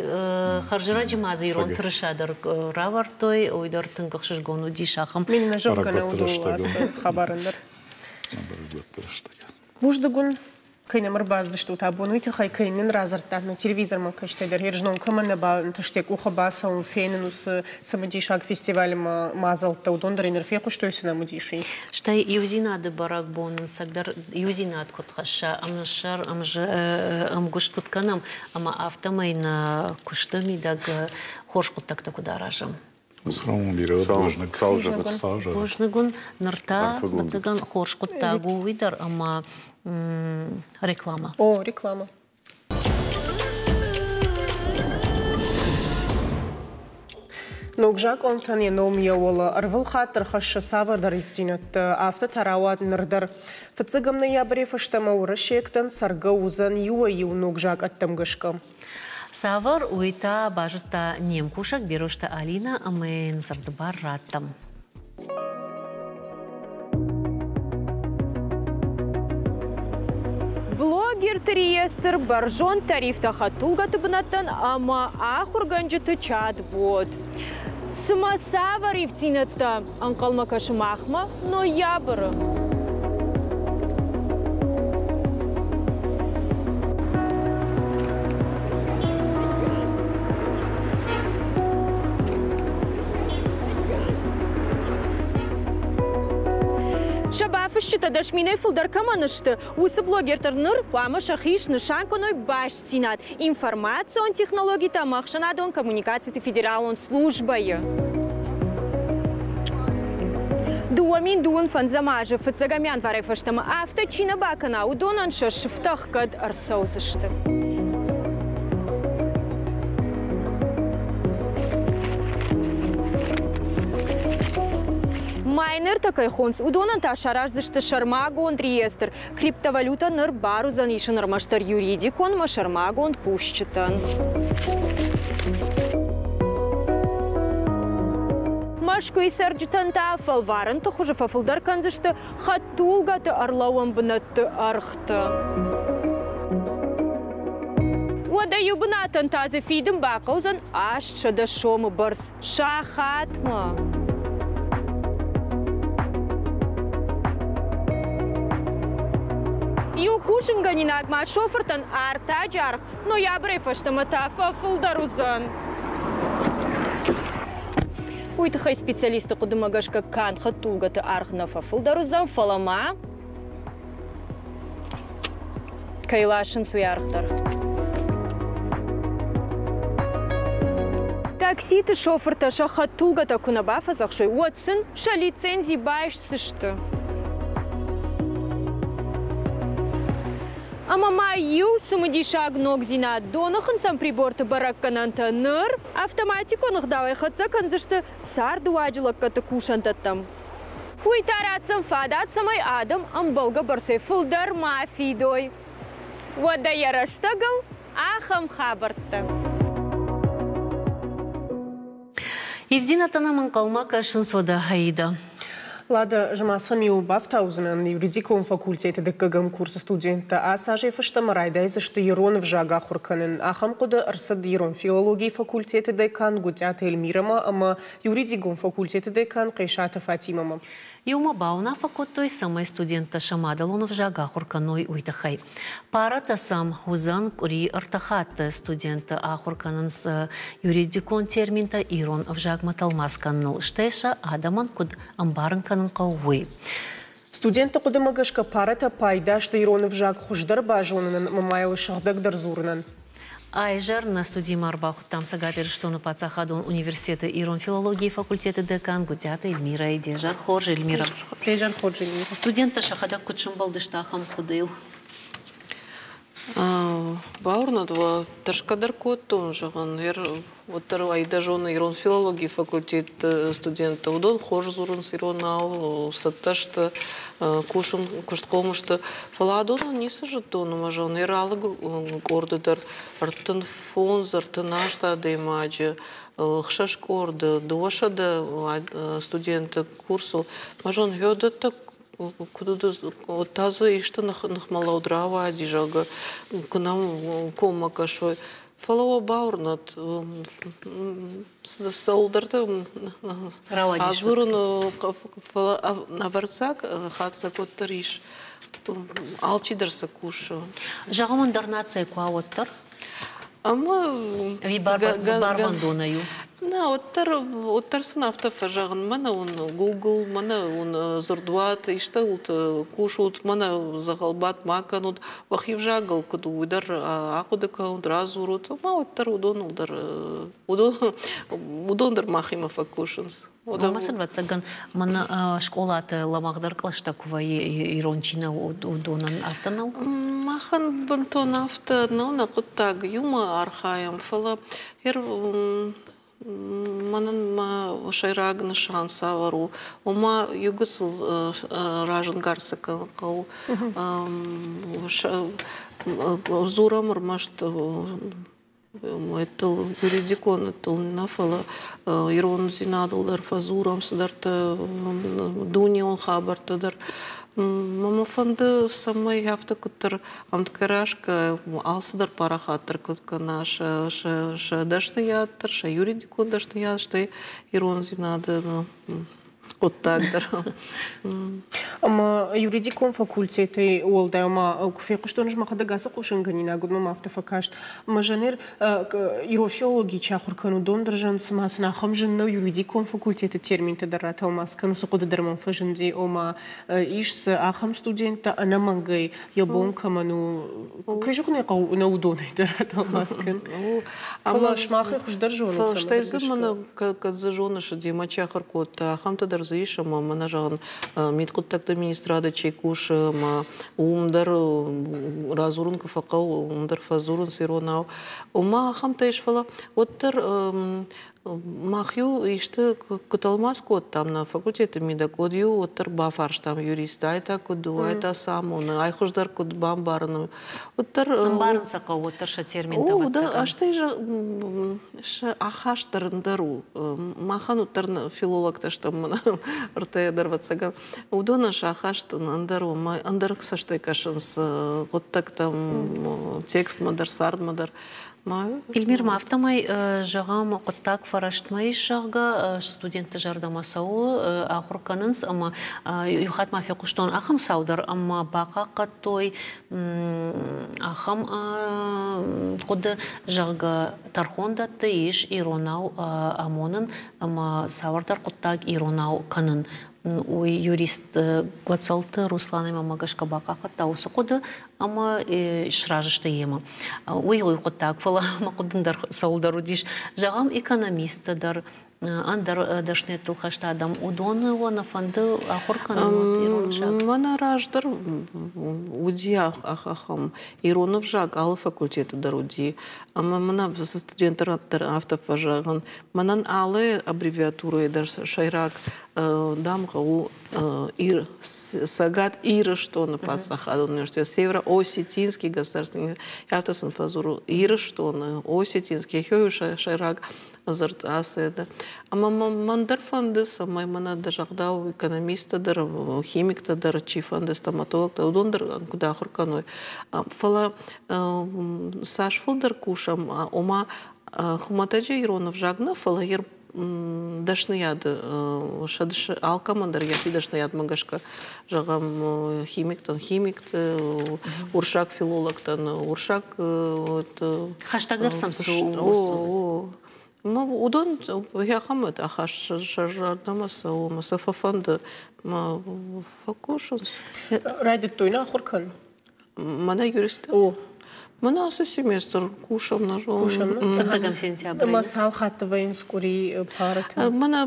Хӕрзӕрӕджы ма дзы ирон тырыса дӕр равӕрдтой, уый дӕр тынг ӕхсызгон уыдис ахӕм. Мин нӕ зӕгъгӕ нӕ уыд ацы хабарӕн дӕр. Бузныг уын, кӕй нӕм ӕрбацыдыстут абон, уый тыххӕй, кӕй нын радзырдтат нӕ телевизормӕ кӕстӕй дӕр, знон кӕмӕн нӕ бантыст йӕ къухы бацӕуын, фенын уыцы цымыдисаг фестивалы мадзӕлттӕ, уыдон дӕр ын фехъуыстой, цы нӕм уыдис, уый. Стӕй иудзинады бӕрӕгбон нын цӕгдӕр иудзинад куыд хӕсса, ӕмсӕр, ӕмгуыст куыд кӕнӕм, ӕмӕ афтӕмӕй нӕ куысты мидӕг хорз хъуыддӕгтӕ куыд аразӕм. Бузныг. Бузныг уын. Ныр та, ӕвӕццӕгӕн, хорз хъуыддаг у уый дӕр, ӕмӕ реклама. О, реклама. Ног закъонтӕн йӕ ном йӕ уӕлӕ ӕрвылхатт ӕрхӕссы цавӕрдӕр ивддзинӕдтӕ, афтӕ та рауад ныр дӕр. Фыццӕгӕм ноябрӕй фӕстӕмӕ уӕрӕсейӕгтӕн цӕргӕ уыдзӕн иуӕй-иу ног закъӕттӕм гӕсгӕ. Цавӕр, уый та базыдта не мкусӕг Берозты Алинӕ ӕмӕ йын дзырдыбар раттӕм. Блогерты реестр, бӕрзонд тарифтӕ хӕдтулгӕты бынӕттӕн ӕмӕ ахуыргӕнджыты чат-бот. Цымӕ цавӕр ивддзинӕдтӕ ӕнхъӕлмӕ кӕсы махмӕ ноябры? Сӕ бафысджытӕ 10 000-ӕй фылдӕр кӕмӕн сты, уыцы блогертӕ ныр хъуамӕ сӕхи снысан кӕной бастдзинад информацион технологитӕ ӕмӕ ӕхсӕнадон коммуникациты федералон службӕйы. 2025 азы фыццӕгӕм январӕй фӕстӕмӕ афтӕ чи нӕ бакӕна, уыдонӕн сӕ сыфтӕ ӕхгӕд ӕрцӕудзысты. Майнертӕ кӕй хонынц, уыдонӕн та сараздзысты сӕрмагонд реестр. Криптовалютӕ ныр бар уыдзӕн исын ӕрмӕстдӕр юридикон ӕмӕ сӕрмагонд кусджытӕн. Мӕскуыйы цӕрджытӕн та фӕлварӕнты хуызы фӕфылдӕр кӕндзысты хӕдтулгӕты ӕрлӕууӕн бынӕтты ӕргътӕ. Уӕдӕ иу бынатӕн та дзы фидын бахъӕудзӕн 800 сомы бӕрц сахатмӕ. Иу хъусынгӕнинаг ма шофыртӕн артаджы аргъ ноябрӕй фӕстӕмӕ та фӕфылдӕр уыдзӕн. Уый тыххӕй специалистты хъуыдымӕ гӕсгӕ канд хӕдтулгӕты аргъ нӕ фӕфылдӕр уыдзӕн, фӕлӕ ма кӕй ласынц, уый аргъ дӕр. Такситы шофыртӕ сӕ хӕдтулгӕтӕ куы нӕ бафӕдзӕхсой, уӕд сын сӕ лицензи байсдзысты. Ӕмӕ ма иу цымыдисаг ногдзинад доны хынцӕн приборты бӕрӕггӕнӕнтӕ ныр автоматикон ӕгъдауӕй хӕццӕ кӕндзысты цардыуаджы лӕггӕдты кусӕндӕттӕм. Уый та ратдзӕн фадат, цӕмӕй адӕм ӕмбӕлгӕ бӕрцӕй фылдӕр ма фидой. Уӕдӕ йӕ рӕстӕгыл ахӕм хабӕрттӕ. Ивдзинӕдтӕ нӕм ӕнхъӕлмӕ кӕсынц уӕдӕ Аида. Лада, ӕз ма сӕм иу бафтаудзынӕн, юридикон факультеты дыккӕгӕм курсы студенттӕ ацы азӕй фӕстӕмӕ райдайдзысты ирон ӕвзаг ахуыр кӕнын. Ахӕм хъуыды ӕрцыд ирон филологийы факультеты декан Гуытъиаты Эльмирӕмӕ ӕмӕ юридикон факультеты декан Хъесаты Фатимӕмӕ. Иумӕ бауынаффӕ кодтой, цӕмӕй студенттӕ сӕ мадӕлон ӕвзаг ахуыр кӕной, уый тыххӕй. Паратӕ сӕм уыдзӕн къуыри ӕртӕ хатты. Студенттӕ ахуыр кӕнынц юридикон терминтӕ ирон ӕвзагмӕ тӕлмац кӕныныл, стӕй сӕ адӕмӕн куыд ӕмбарын кӕнын хъӕуы, уый. Студентты хъуыдымӕ гӕсгӕ паратӕ пайда сты ирон ӕвзаг хуыздӕр базонынӕн ӕмӕ ма йыл сыгъдӕгдӕр дзурынӕн. Айзӕр нӕ студимӕ ӕрбахуыдтам Цӕгат Ирыстоны паддзахадон университеты ирон филологийы факультеты декан Гуытъиаты Эльмирӕйы. Де зӕр хорз, Эльмира. Де зӕр хорз, Эльмира. Студенттӕ сӕхӕдӕг куыд сӕмбӕлдысты ахӕм хъуыдыйыл? Бауырнӕд уӕ, тӕрсгӕ дӕр кодтон, зӕгъын, уӕддӕр ӕй дӕ зоны ирон филологийы факультеты студенттӕ, уыдон хорз дзурынц иронау, цӕттӕ сты, кусын, куыстхъом сты. Фӕлӕ адонӕн ницы зыдтон ӕмӕ зӕгъын, йӕ алы къорды дӕр 35, 38 адӕймаджы, ӕхсӕз къорды, 200 студенты курсыл. Мӕ зӕгъын, гъеуыдӕттӕ куыд уыд, та дзы исты ныхмӕлӕуд рауади, зӕгъгӕ, куы нӕм коммӕ кӕсой. Фӕлӕ уӕ бауырнӕд, цӕуылдӕрты адзурын, фӕлӕ ӕвӕрццаг хатдзӕг уӕддӕр ис. Алчидӕр сӕ кусы. Зӕгъӕм, ӕндӕр нацийӕ куы уа, уӕддӕр? Ӕмӕ Ӕви барвӕндонӕй у? Нӕ, уӕддӕр, уӕддӕр сын афтӕ фӕзӕгъын, мӕнӕ уын Google, мӕнӕ уын дзырдуат, истӕуылты кусут, мӕнӕ дзӕгъӕлбадт ма кӕнут, уӕхи взагыл куыд у, уый дӕр ахъуыды кӕнут, радзурут, ӕмӕ уӕддӕр уыдоныл дӕр, уыдон, уыдон дӕр махимӕ фӕкусынц. Ӕмӕ сын, ӕвӕццӕгӕн, мӕнӕ скъолаты лӕмӕгъдӕр кълӕстӕ куы вӕййы, ирон чи нӕу, уыдонӕн афтӕ нӕу? Махӕн бынтон афтӕ нӕу нӕ хъуыддаг, иумӕ архайӕм, фӕлӕ мӕнӕн мӕ сӕйраг нысан цавӕр у, ома иу гыццыл разӕнгард цы кӕнын хъӕуы. Дзурӕм ӕрмӕст Уӕдтыл юридиконӕдтыл нӕ, фӕлӕ ирондзинадыл дӕр фӕдзурӕм цыдӕртӕ, дунеон хабӕрттӕ дӕр. Мӕ фӕнды, цӕмӕй афтӕ куыддӕр ӕмткӕй рӕзгӕ алцыдӕр парахатдӕр куыд кӕна сӕ дӕсныйад дӕр, сӕ юридикон дӕсныйад, стӕй ирондзинады хъуыддаг дӕр. Ӕмӕ юридикон факультетӕй уӕлдай ма куы фехъуыстон ӕз мӕхӕдӕг ацы хъусынгӕнинаг, уӕд мӕм афтӕ фӕкаст, ӕмӕ Жанер ирон филологи чи ахуыр кӕны, уыдон дӕр зын, цыма сын ахӕм зын нӕу юридикон факультеты терминтӕ дӕр ратӕлмац кӕнын, уыцы хъуыды дӕр мӕм фӕзынди, ома ис дзы ахӕм студенттӕ ӕнӕмӕнгӕй йӕ бон кӕмӕн у, кӕй зӕгъын ӕй хъӕуы, нӕ уыдонӕй дӕр ратӕлмац кӕн. Фӕлӕ сымахӕй хуыздӕр зонут. Стӕй дзы мӕнӕ кӕд дзы зоныс, демӕ чи ахуыр кодта, ахӕмтӕ дӕр дзы ис, ӕмӕ мӕнӕ зӕгъын, мидхъуыддӕгты министрады чи кусы, ӕмӕ уым дӕр радзурын куы фӕхъӕуы, уым дӕр фӕдзурынц иронау. Ома ахӕмтӕ ис, фӕлӕ уӕддӕр Мах-иу исты куы тӕлмац кодтам нӕ факультеты мидӕг, уӕд-иу уӕддӕр бафарстам юристы, ай та куыд у, ай та цы амоны, ай хуыздӕр куыд бамбарын у. Уӕддӕр Ӕмбарын сӕ хъӕуы уӕддӕр сӕ терминтӕ, О, да, стӕй сӕ ахаст дӕр ӕндӕр у. Махӕн уӕддӕр филологтӕ стӕм ӕртӕйӕ дӕр, ӕвӕццӕгӕн. Уыдонӕн сӕ ахаст ӕндӕр у, ӕндӕр цӕстӕй кӕсынц хъуыддӕгтӕм, текстмӕ дӕр, цардмӕ дӕр. Эльмир ма афтӕмӕй, зӕгъӕм, хъуыддаг фӕрӕстмӕ ис, зӕгъгӕ, студентты зӕрдӕмӕ цӕуы, ахуыр кӕнынц ӕмӕ иу хатт ма фехъуыстон ахӕм цау дӕр, ӕмӕ бахъахъхъӕдтой ахӕм хъуыды, зӕгъгӕ, тӕрхондӕтты ис иронау амонын ӕмӕ цавӕрдӕр хъуыддаг иронау кӕнын. Уый юрист Гуӕцӕлты Русланимӕ гӕсгӕ бахъахъхъӕдта уыцы хъуыды ӕмӕ сразы сты йемӕ. Уый уый хъуыддаг, фӕлӕ мӕ хъуыды дӕр цӕуылдӕр уыдис. Зӕгъӕм, экономисттӕ дӕр, ӕндӕр дӕсныйӕдтыл хӕст адӕм, уыдоны уӕ нӕ фӕнды ахуыр кӕнын ирон ӕвзаг? Мӕнӕ раздӕр уыди ахӕм ирон ӕвзаг алы факультеты дӕр уыди. Ӕмӕ мӕнӕ студенттӕн дӕр афтӕ фӕзӕгъын, мӕнӕн алы аббревиатурӕйы дӕр сӕйраг Дамгъӕ у Цӕгат Ирыстоны паддзахадон университет, Северо-Осетинский государственный, афтӕ сын фӕдзуры Ирыстоны, Осетинский, хёйы сӕйраг дзырд ацы. Ӕмӕ мӕн дӕр фӕнды, цӕмӕй мӕнӕ дӕ зӕгъдау экономисттӕ дӕр, химиктӕ дӕр, чи фӕнды, стоматологтӕ, уыдон дӕр куыд ахуыр кӕной. Фӕлӕ цас фылдӕр кусӕм, ома хуымӕтӕджы ирон ӕвзаг нӕ, фӕлӕ дӕсныйады алкӕмӕн дӕр йӕхи дӕсныйадмӕ гӕсгӕ, зӕгъӕм, химиктӕн химикты, уырыссаг филологтӕн уырыссаг. Хӕстӕгдӕр сӕм цы у? Уыдон ахӕм ахаст сӕ зӕрдӕмӕ цӕуы ӕмӕ сӕ фӕфӕнды мӕ фӕкусынц. Райдыдтой нӕ ахуыр кӕнын? Мӕнӕ юрист. О, мӕнӕ ацы семестр кусӕм нӕ зонын. Кусӕм, Фыццӕгӕм сентябры. Ӕмӕ цал хатты вӕййынц къуыри парӕтӕ? Мӕнӕ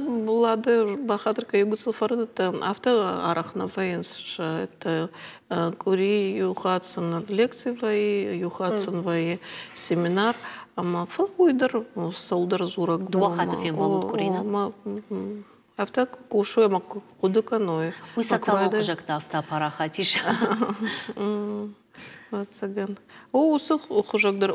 Лады бахатыр кӕй гуыцыл фӕрыдыдтӕ, афтӕ арӕх нӕ вӕййынц. Къуыри иу хатт сын лекци вӕййы, иу хатт сын вӕййы семинар. Ӕмӕ фӕлӕ уый дӕр цӕуылдӕр дзурӕг. Дыууӕ хатты фембӕлут къуыри, нӕ? Афтӕ куы хъусой ӕмӕ куы хъуыды кӕной. Уый социалон хызӕгты афтӕ апарахат ис. Ӕвӕццӕгӕн. О, уыцы хуызӕг дӕр.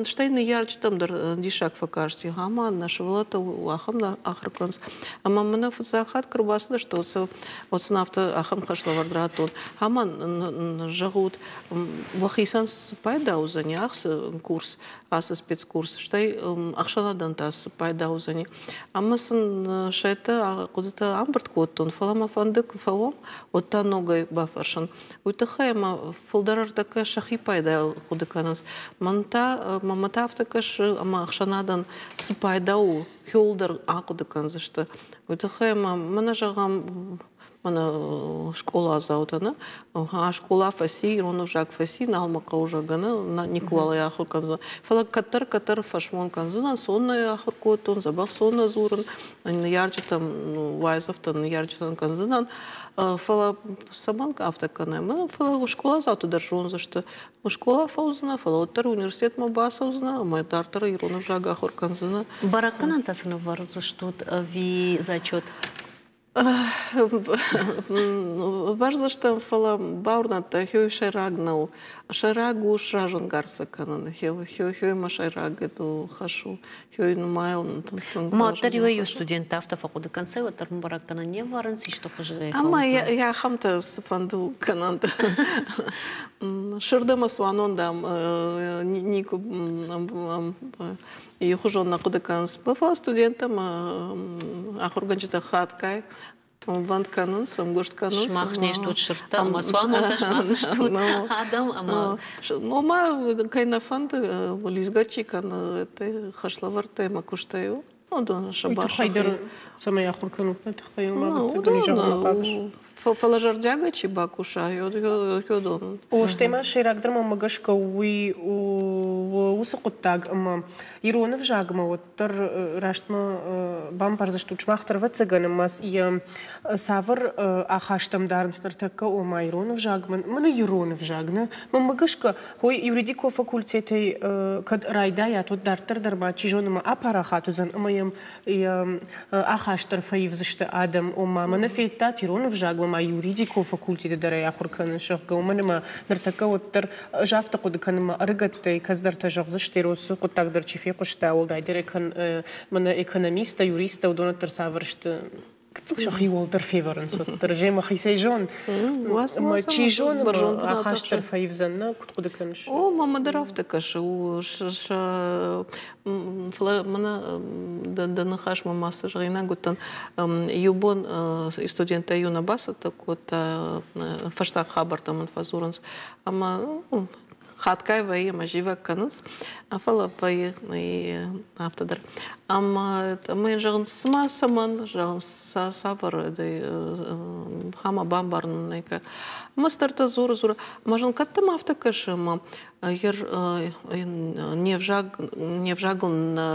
Стӕй ныййарджытӕм дӕр диссаг фӕкасти. Ӕмӕ нӕ сывӕллӕттӕ ахӕм ахуыр кӕнынц. Ӕмӕ мӕнӕ фыццаг хатт куы ӕрбацыдысты, уӕд сын афтӕ ахӕм хӕслӕвӕрд радтон. Ӕмӕ зӕгъут, уӕхицӕн цы пайда уыдзӕни ацы курс, ацы спецкурс, стӕй ӕхсӕнадӕн та цы пайда уыдзӕни. Ӕмӕ сын сӕтӕ хъуыдытӕ амбырд кодтон, фӕлӕ мӕ фӕнды, куы фӕуӕм, уӕд та ногӕй бафӕрсын. Уый тыххӕй ӕмӕ фылдӕр ӕртӕккӕ сӕхи пайдайыл хъуыды кӕнынц. Мӕн та, мӕнмӕ та афтӕ кӕсы, ӕмӕ ӕхсӕнадӕн цы пайда у, хиуылдӕр ахъуыды кӕндзысты. Уый тыххӕй ӕмӕ мӕнӕ зӕгъӕм, мӕнӕ скъоладзаутӕ нӕ скъола фӕци, ирон ӕвзаг фӕци, нал мӕ хъӕуы, зӕгъгӕ, нӕ никуыуал ӕй ахуыр кӕндзынӕн. Фӕлӕ кӕддӕр-кӕддӕр фӕсмон кӕндзынӕн, сон нӕ ахуыр кодтон, дзӕбӕх сон нӕ дзурын, ныййарджытӕм уайдзӕфтӕ ныййарджытӕн кӕндзынӕн. Фӕлӕ цӕмӕн афтӕ кӕнӕм? Фӕлӕ скъоладзаутӕ дӕр зондзысты. Скъола фӕуыдзынӕ, фӕлӕ уӕддӕр университетмӕ бацӕудзынӕ ӕмӕ дарддӕр ирон ӕвзаг ахуыр кӕндзынӕ. Бӕрӕггӕнӕнтӕ сын ӕвӕрдзыстут ӕви зачет? Вӕрдзыстӕм, фӕлӕ бауырнӕд хёй сӕйраг нӕу. Сӕйраг у сразӕнгард сӕ кӕнын. Хёймӕ сӕйраг хӕс у. Хёй нымайыл тынг. Маддӕр иуӕй-иу студенттӕ афтӕ фӕхъуыды кӕнынц, уӕддӕр мын бӕрӕггӕнӕн не вӕрынц, исты хуызы. Ӕмӕ йӕ ахӕмтӕ цыфӕнды кӕнӕнт. Сырд ӕмӕ цуанон, дам, никуы Иухуызон нӕ хъуыды кӕнынц. Фӕлӕ студенттӕ ӕмӕ ахуыргӕнджытӕ хатгай ӕмвӕнд кӕнынц, ӕмгуыст кӕнынц. Сымах не стут сырдтӕ ӕмӕ цуанонтӕ, сымах стут адӕм ӕмӕ. Ома, кӕй нӕ фӕнды, лидзгӕ чи кӕны, хӕслӕвӕрдтӕ ӕмӕ куыстӕй у. Уыдон сӕ бар. Тыххӕй дӕр цӕмӕй ахуыр кӕнут, нӕ тыххӕй уымӕ ӕвӕццӕгӕн зӕгъынмӕ хъавыс. Фӕлӕ зӕрдиагӕй чи бакуса, уыдон. О, стӕй ма сӕйрагдӕр мӕнмӕ гӕсгӕ уый уыцы хъуыддаг, ӕмӕ ирон ӕвзагмӕ уӕддӕр рӕстмӕ бамбардзыстут сымах дӕр, ӕвӕццӕгӕн, ӕмӕ йӕ цавӕр ахастӕм дарынц ныртӕккӕ, ома ирон ӕвзагмӕ, мӕнӕ ирон ӕвзаг, нӕ? Мӕнмӕ гӕсгӕ, ой, юридикон факультетӕй кӕд райдайат, уӕд дарддӕр дӕр ма, чи зоны, ма апарахат уыдзӕн ӕмӕ йӕм йӕ ахаст дӕр фӕивдзысты адӕм, ома мӕнӕ федтат ирон ӕвзагмӕ ма юридикон факультеты дӕр ӕй ахуыр кӕнын, зӕгъгӕ, уымӕн ӕмӕ ныртӕккӕ уӕддӕр ӕз афтӕ хъуыды кӕнын, ӕмӕ ӕрыгӕттӕй кӕцыдӕртӕ зӕгъдзысты, уыцы хъуыддаг дӕр чи фехъуыста, уӕлдайдӕр мӕнӕ экономисттӕ, юристтӕ, уыдон уӕддӕр цавӕр сты, гыццыл сӕхи уӕлдӕр февӕрынц уӕддӕр, гъемӕ хицӕй зон. Ӕмӕ чи зоны, ахаст дӕр фӕивдзӕн, нӕ, куыд хъуыды кӕныс? О, мӕмӕ дӕр афтӕ кӕсы. Фӕлӕ мӕнӕ дӕ ныхасмӕ ма цы зӕгъинаг уыдтӕн. Иу бон студенттӕ иу нӕ бацӕттӕ кодта, фӕстаг хабӕрттӕ мын фӕдзурынц. Ӕмӕ хатгай вӕййы ӕмӕ зивӕг кӕнынц, фӕлӕ вӕййы афтӕ дӕр. Ӕмӕ йын зӕгъынц, цыма цӕмӕн, зӕгъынц, цавӕр хама бамбарын нӕй. Ӕмӕ цыдӕртӕ дзуры, дзуры. Ӕмӕ зын кӕд дӕм афтӕ кӕсы, ӕмӕ не взаг, не взагыл нӕ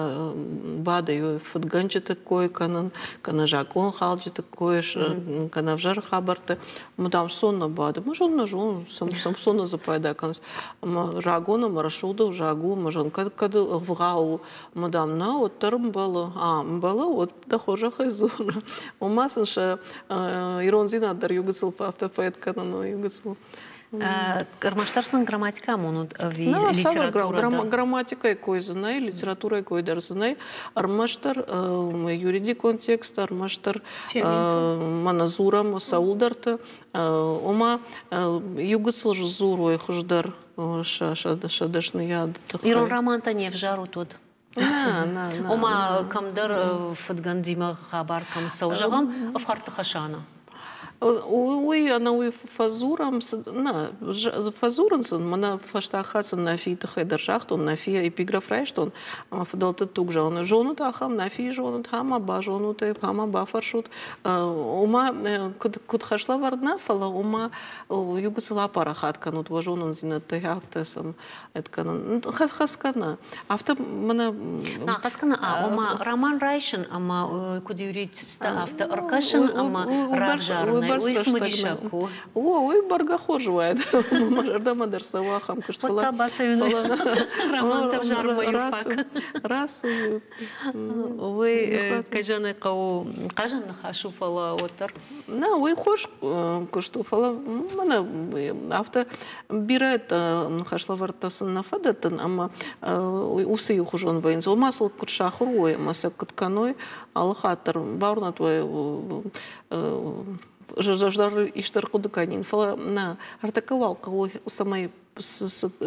бады фыдгӕнджыты кой кӕнын, кӕнӕ закъонхалджыты кой, кӕнӕ ӕвзӕр хабӕртты. Ӕмӕ, дам, сон нӕ бады. Ма зон, нӕ зон, сӕм сон дзы пайда кӕнынц. Ӕмӕ рагон ӕмӕ рӕсугъд ӕвзаг у, ӕмӕ зӕгъын, кӕд кӕд ӕвгъау у, ӕмӕ дам, нӕ, уӕддӕр ӕмбӕлы. А, ӕмбӕлы, уӕд дӕ хорзӕхӕй дзуры. Ома сын сӕ ирондзинад дӕр иу гыццыл афтӕ поэт кӕнын у, иу гыццыл. Ӕрмӕстдӕр сын грамматикӕ амонут ӕви литературӕ дӕр? Грамматикӕйы кой дзы нӕй, литературӕйы кой дӕр дзы нӕй. Ӕрмӕстдӕр юридикон текст, ӕрмӕстдӕр мӕнӕ дзурӕм цӕуылдӕрты. Ома иу гыццыл сдзурой хуыздӕр сӕ дӕсныйады тыххӕй. Ирон романтӕ не взарут уӕд? Ома кӕмдӕр фыдгӕндимӕ хабар кӕм цӕуы, зӕгъӕм, ӕфхӕрдты Хӕсанӕ. Уый ӕнӕуый фӕдзурӕм, нӕ, фӕдзурынц ын, мӕнӕ фӕстаг хатт сын Нафийы тыххӕй дӕр загътон, Нафийӕ эпиграф райстон, ӕмӕ фыдӕлты туг зӕгъын, зонут ахӕм, Нафийы зонут, ӕмӕ базонут ӕй, ӕмӕ бафӕрсут. Ома, куыд, куыд хӕслӕвӕрд нӕ, фӕлӕ ома иу гыццыл апарахат кӕнут уӕ зонындзинӕдтӕ, афтӕ сӕм кӕнын. Хӕсгӕ нӕ. Афтӕ мӕнӕ... На, хӕсгӕ нӕ, ома роман райсын ӕмӕ куыд юристтӕ афтӕ ӕркӕсын ӕмӕ равзарын, уый цымыдисаг у. О, уый бӕргӕ хорз уаид. Мӕ зӕрдӕмӕ дӕр цӕуы ахӕм куыст. Фӕлӕ та бацӕуин романтӕ взарынмӕ юрфак. Рацу. Уый, кӕй зӕгъын ӕй хъӕуы, хъазӕн ныхас у, фӕлӕ уӕддӕр. Нӕ, уый хорз куыст у, фӕлӕ мӕнӕ афтӕ бирӕ хӕслӕвӕрдтӕ сын нӕ фӕдӕттын ӕмӕ уыцы иухуызон вӕййынц. Ома сыл куыд сахуыр уой ӕмӕ сӕ куыд кӕной, алы хатт дӕр бауырнӕд уӕ, ӕз дӕр исты ӕрхъуыды кӕнин, фӕлӕ нӕ, ӕртӕккӕ уал хъӕуы, цӕмӕй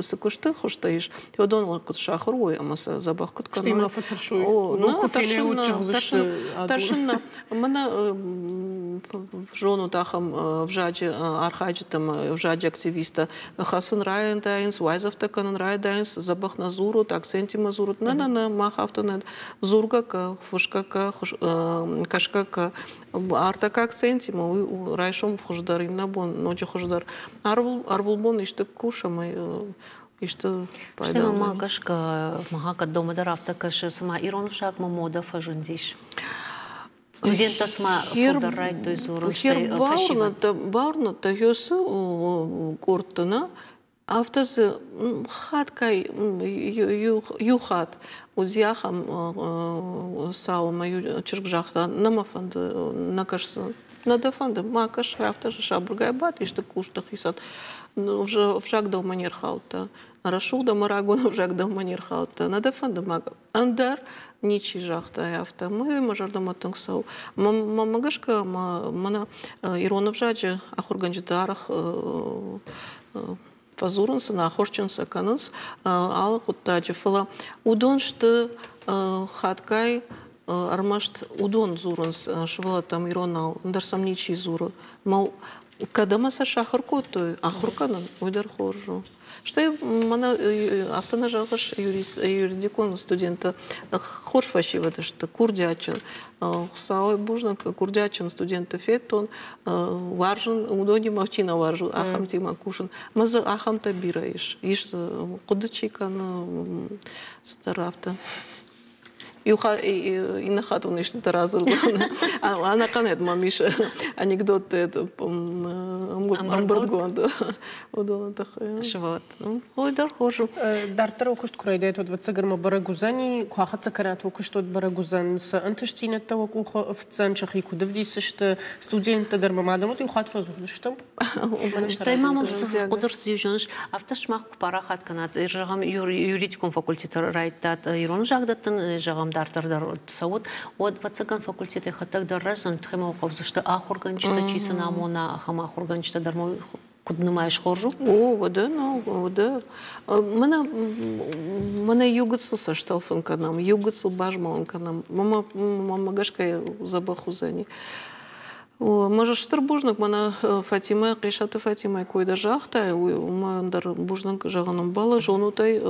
цы куысты хуызтӕ ис, уыдоныл куыд сахуыр уой ӕмӕ сӕ дзӕбӕх куыд кӕной. Стӕй ма фӕтӕрсой. О, тӕрсын, тӕрсын нӕ. Мӕнӕ зонут ахӕм ӕвзаджы архайджытӕ ӕмӕ ӕвзаджы активисттӕ хӕцын райдайынц, уайдзӕфтӕ кӕнын райдайынц, дзӕбӕх нӕ дзурут, акцентимӕ дзурут. Нӕ, нӕ, нӕ, мах афтӕ нӕ дзургӕ кӕ, фысгӕ кӕ, кӕсгӕ кӕ. Ӕртӕккӕ акцентимӕ уый у райсом хуыздӕр, иннӕ бон ноджы хуыздӕр. Ӕрвылбон исты кус ӕмӕ исты пайда. Стӕй мӕ гӕсгӕ, мӕ кӕд домӕ дӕр афтӕ кӕсы, цыма ирон ӕвзагмӕ модӕ фӕзындис. Студенттӕ цыма фылдӕр райдыдтой дзурын, стӕй фӕсивӕд. Бауырныдта, Ёсы къордты нӕ, Афтӕ дзы хатгай иу хатт уыди ахӕм цау, ӕмӕ иу чызг загъта, нӕ мӕ фӕнды, нӕ кӕсдзӕн. Нӕ дӕ фӕнды, ма кӕс, афтӕ сабыргай бад, исты кус дӕхицӕн. Ӕвзаг дӕумӕ не рхаудта. Рӕсугъд ӕмӕ рагон ӕвзаг дӕумӕ не рхаудта. Нӕ дӕ фӕнды, ма ӕндӕр ничи загъта афтӕ. Мӕ мӕ зӕрдӕмӕ тынг цӕуы. Мӕнмӕ гӕсгӕ, мӕнӕ ирон ӕвзаджы ахуыргӕнджытӕ арӕх фӕдзурынц сын, аххосджын сӕ кӕнынц алы хъуыддаджы, фӕлӕ уыдон сты хатгай ӕрмӕст уыдон дзурынц сывӕллӕттӕм иронау, ӕндӕр сӕм ничи дзуры. Мӕ кӕд ӕмӕ сӕ сахуыр кодтой, ахуыр кӕнын, уый дӕр хорз у. Стӕй мӕнӕ афтӕ нӕ зӕгъыс, юридикон студенттӕ хорз фӕсивӕд сты, курдиатджын. Хуыцауӕй бузныг, курдиатджын студентты федтон, уарзын, уыдонимӕ чи нӕ уарзы, ахӕмтимӕ кусын. Мӕ дзы ахӕмтӕ бирӕ ис. Ис дзы хъуыды чи кӕны, цыдӕр афтӕ. Иннӕ хатт уын истытӕ радзурдзӕн. Ӕнӕхъӕн мӕм ис анекдотты ӕмбырдгонд уыдоны тыххӕй. Сывӕллӕтты. Ой, дӕр хорз у. Дарддӕр куыст куы райдайат, уӕд ӕвӕццӕгӕн ма бӕрӕг уыдзӕни, куы ахӕццӕ кӕнат уӕ куыст, уӕд бӕрӕг уыдзӕн, цы ӕнтыстдзинӕдтӕ уӕ къухы ӕфтдзӕн, сӕхи куыд ӕвдисдзысты, студенттӕ дӕр ма мадӕм уӕд иу хатт фӕдзурдзыстӕм. Стӕй ма мӕм цы хъуыды рцыди, зоныс, афтӕ сымах куы парахат кӕнат, зӕгъӕм, юридикон факультеты райдтат ирон ӕвзаг дӕттын, зӕгъӕм, дарддӕр дӕр цӕут, уӕд, ӕвӕццӕгӕн, факультетӕй хӕддӕг дӕр рӕздзӕн, тыххӕй ма хъӕудзысты ахуыргӕнджытӕ, чи сын амона, ахӕм ахуыргӕнджытӕ дӕр ма куыд нымайыс, хорз у? О, уӕдӕ, ну, уӕдӕ. Мӕнӕ, мӕнӕ иу гыццыл сӕстӕлфын кӕнӕм, иу гыццыл базмӕлын кӕнӕм. Мӕ, мӕ гӕсгӕ дзӕбӕх уыдзӕни. Мӕ стыр бузныг, мӕнӕ Фатимӕ, Хъесаты Фатимӕйы кой дӕр загътай, уымӕн дӕр бузныг зӕгъын ӕмбӕлы. Зонут ӕй,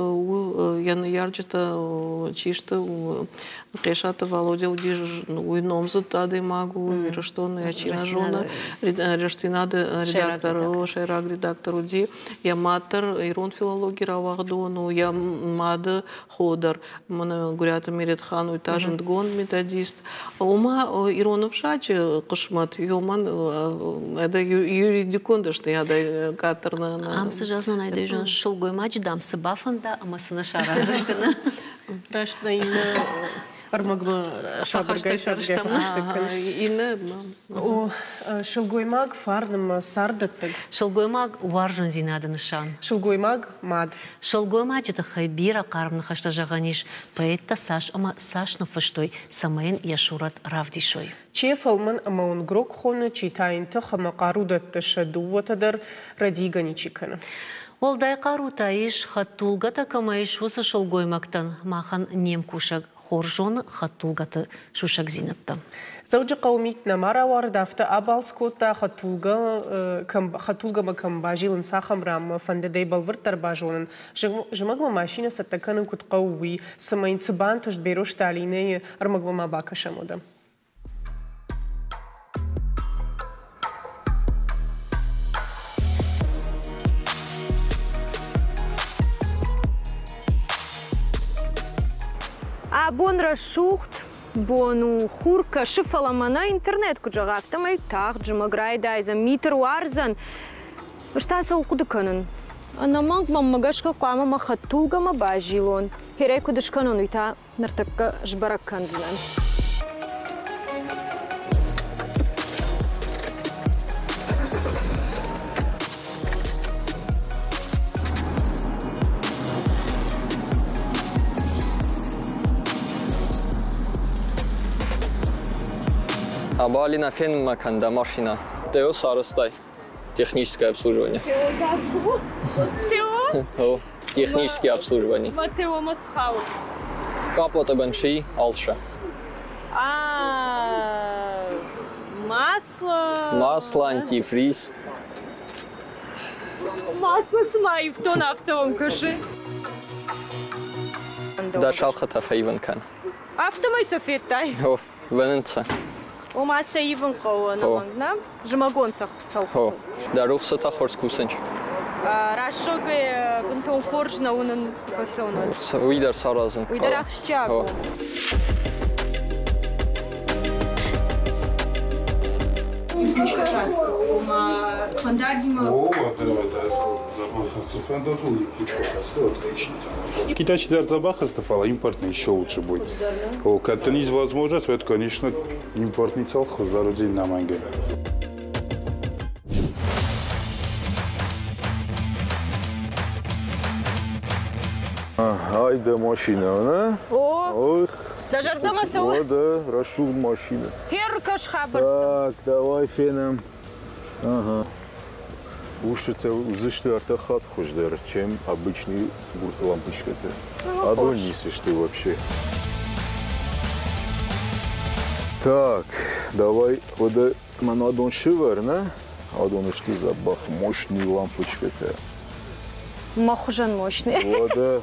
йӕ ныййарджытӕ чи сты, Хъесаты Валодя уыди уый номдзыд адӕймаг у Ирыстоны, йӕ чи нӕ зоны, Рӕстдзинады редактор, сӕйраг редактор уыди. Йӕ мад дӕр ирон филологи рауагъдон у, йӕ мады хо дӕр, мӕнӕ Гуыриаты Меретхан, уый та зындгонд методист. Ома ирон ӕвзаджы хъысмӕт уымӕн ӕдӕ юридикон дӕсныйадӕй къаддӕр нӕ. Ам цы зӕгъдзӕн, айдӕ сылгоймаджы, дам, цы бафӕнда ӕмӕ цы нӕ сараздзысты, нӕ? Раст нӕ иннӕ ӕрмӕгмӕ сабыргай сабыргай фӕхӕстӕг кӕны. Иннӕ О, сылгоймаг фарн ӕмӕ царддӕттӕг. Сылгоймаг уарзондзинады нысан. Сылгоймаг мад. Сылгоймаджы тыххӕй бирӕ хъарм ныхӕстӕ зӕгъӕн ис, поэттӕ цас ӕмӕ цас ныффыстой, цӕмӕй йын йӕ сурӕт равдисой. Чи фӕлмӕн ӕмӕ уынгрог хоны, чи та йын тых ӕмӕ хъару дӕтты, сӕ дыууӕтӕ дӕр рӕдийгӕ ничи кӕны. Уӕлдай хъару та ис, хӕдтулгӕтӕ кӕмӕ ис, уыцы сылгоймӕгтӕн. Махӕн не мкусӕг хорз зоны хӕдтулгӕты сусӕгдзинӕдтӕ. Дзӕуджыхъӕуы мит нӕма рауарыд, афтӕ абалц кодта, хӕдтулгӕмӕ кӕм базилынц, ахӕм ранмӕ. Фӕндыд ӕй бӕлвырддӕр базонын, зымӕгмӕ машинӕ цӕттӕ кӕнын куыд хъӕуы, уый. Цымӕ йын цы бантыст Берозты Алинӕйы ӕрмӕгмӕ ма бакӕсӕм уӕдӕ. Абон рӕсугъд бон у, хур кӕсы, фӕлӕ мӕнӕ интернет куыд зӕгъа, афтӕмӕй тагъд зымӕг райдайдзӕн, мит ӕруардзӕн. Ӕз та цӕуыл хъуыды кӕнын? Ӕнӕмӕнг мӕнмӕ гӕсгӕ хъуамӕ мӕ хӕдтулгӕмӕ базилон. Херӕй куыд скӕнон, уый та ныртӕккӕ сбӕрӕг кӕндзынӕн. Абалина фенынмӕ кӕн дӕ машинӕ. ТО сарӕзтай. Техническое обслуживание. ТО? Техническое обслуживание. Ма ТО-мӕ схауд. Капоты бын алшы. А, масло. Масло, антифриз. Масло цыма ивтон, афтӕ уӕм кӕсы. Дӕ цалхытӕ фӕивын кӕн. Афтӕмӕй сӕ федтай? О, вӕнынц сӕ. Ома сӕ ивын хъӕуы ӕнӕмӕнг, нӕ? Зымӕгон цӕлхытыл. О, дӕ рухсытӕ хорз кусынч. Рӕсугъдӕй бынтон хорз нӕ уынын фӕцӕуынӕн. Уый дӕр саразын. Уый дӕр ахсджиаг у. Китайцы дӕр дзӕбӕх сты, фӕлӕ импортный еще лучше будет. Кӕд дын ис возможность, уӕд, конечно, импортный цалх хуыздӕр уыдзи нӕмӕнгӕй. Ай дӕ машинӕ, нӕ? О, Ох, дӕ зӕрдӕмӕ цӕуы? О, дӕ рӕсугъд машинӕ. Феркӕс хабӕрттӕ. Так, давай фенӕм. Ага. Устытӕ уыдзысты ӕртӕ хатт хуыздӕр, чем обычные лампочкӕтӕ. Адон ницы сты вообще. Так, давай, уӕдӕ мӕн адон сывӕр, нӕ? Адон сты дзӕбӕх мощный лампочкӕтӕ. Мӕ хуызӕн мощный. Уӕдӕ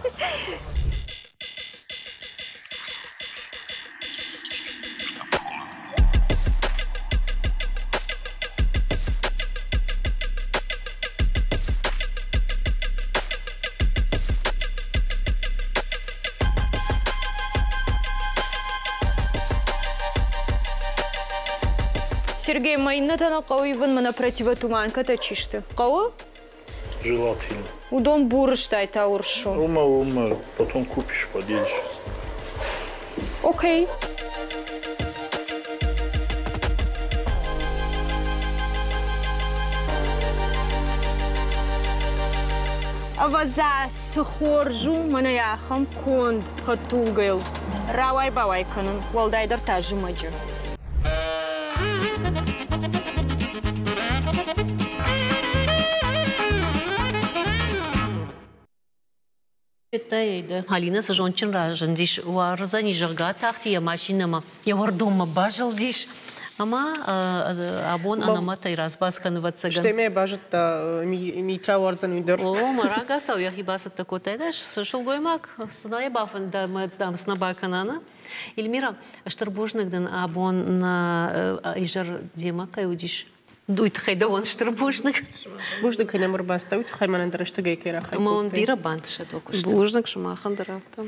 Сергей, ма иннӕтӕ нӕ хъӕуы ивын, мӕнӕ противотуманкӕтӕ чи сты? Хъӕуы? Желательно. Уыдон бур стай та урс у. Уымӕ, уымӕ, потом купишь, поделишь. Окей. Ӕвӕдза, цы хорз у мӕнӕ ахӕм конд хӕдтулгӕйыл рауай-бауай кӕнын, уӕлдайдӕр та зымӕджы. Алинӕ цы зондджын разындис, уарзӕни, зӕгъгӕ, атахти йӕ машинӕмӕ, йӕ уӕрдонмӕ базылдис. Ӕмӕ абон ӕнӕмӕтӕй разбас кӕны, ӕвӕццӕгӕн. Стӕй мӕ базыдта, митра уардзӕн уый дӕр. О, мӕ рагацау йӕхи бацӕттӕ кодта. Сылгоймаг цы нӕ бафӕнда, мӕ дам цы нӕ бакӕна, нӕ? Эльмира, стыр бузныг дын, абон нӕ изӕр демӕ кӕй уыдис. Уый тыххӕй дӕуӕн стыр бузныг. Бузныг, кӕй нӕм ӕрбацыдтӕ, уый тыххӕй мӕнӕн дӕр рӕстӕгӕй кӕй рахай кодтай. Мӕ бирӕ бантысӕд уӕ куысты. Бузныг сымахӕн дӕр афтӕ.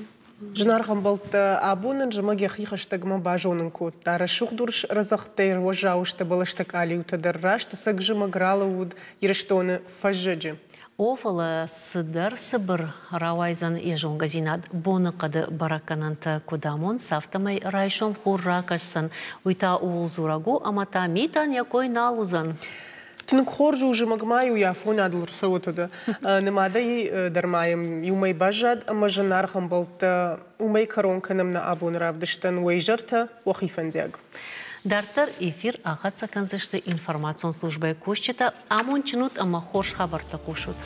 Зынаргъ ӕмбӕлттӕ, абон нын зымӕг йӕхи хӕстӕгмӕ базонын кодта. Рӕсугъд урс рӕдзӕгъдтӕй уӕззау сты бӕлӕстӕ къалиутӕ дӕр. Раст ӕцӕг зымӕг ралӕууыд Ирыстоны фӕззӕджы. О, фӕлӕ цыдӕр цыбыр рауайдзӕн йӕ зонгӕдзинад. Боныхъӕды бӕрӕггӕнӕнтӕ куыд амонынц, афтӕмӕй райсом хур ракӕсдзӕн. Уый та ууыл дзурӕг у, ӕмӕ та митӕн йӕ кой нал уыдзӕн. Тынг хорз у, зымӕгмӕ-иу йӕ афонадыл ӕрцӕуӕд. Нымадӕй дӕр ма йӕм иумӕ баззад ӕмӕ зынаргъ ӕмбӕлттӕ, уымӕй кӕрон кӕнӕм нӕ абоны равдыстӕн. Уӕ изӕртӕ уӕхи фӕндиаг. Дарддӕр эфир ахӕццӕ кӕндзысты информацион службӕйы кусджытӕ. Амондджын ут ӕмӕ хорз хабӕрттӕ хъусут.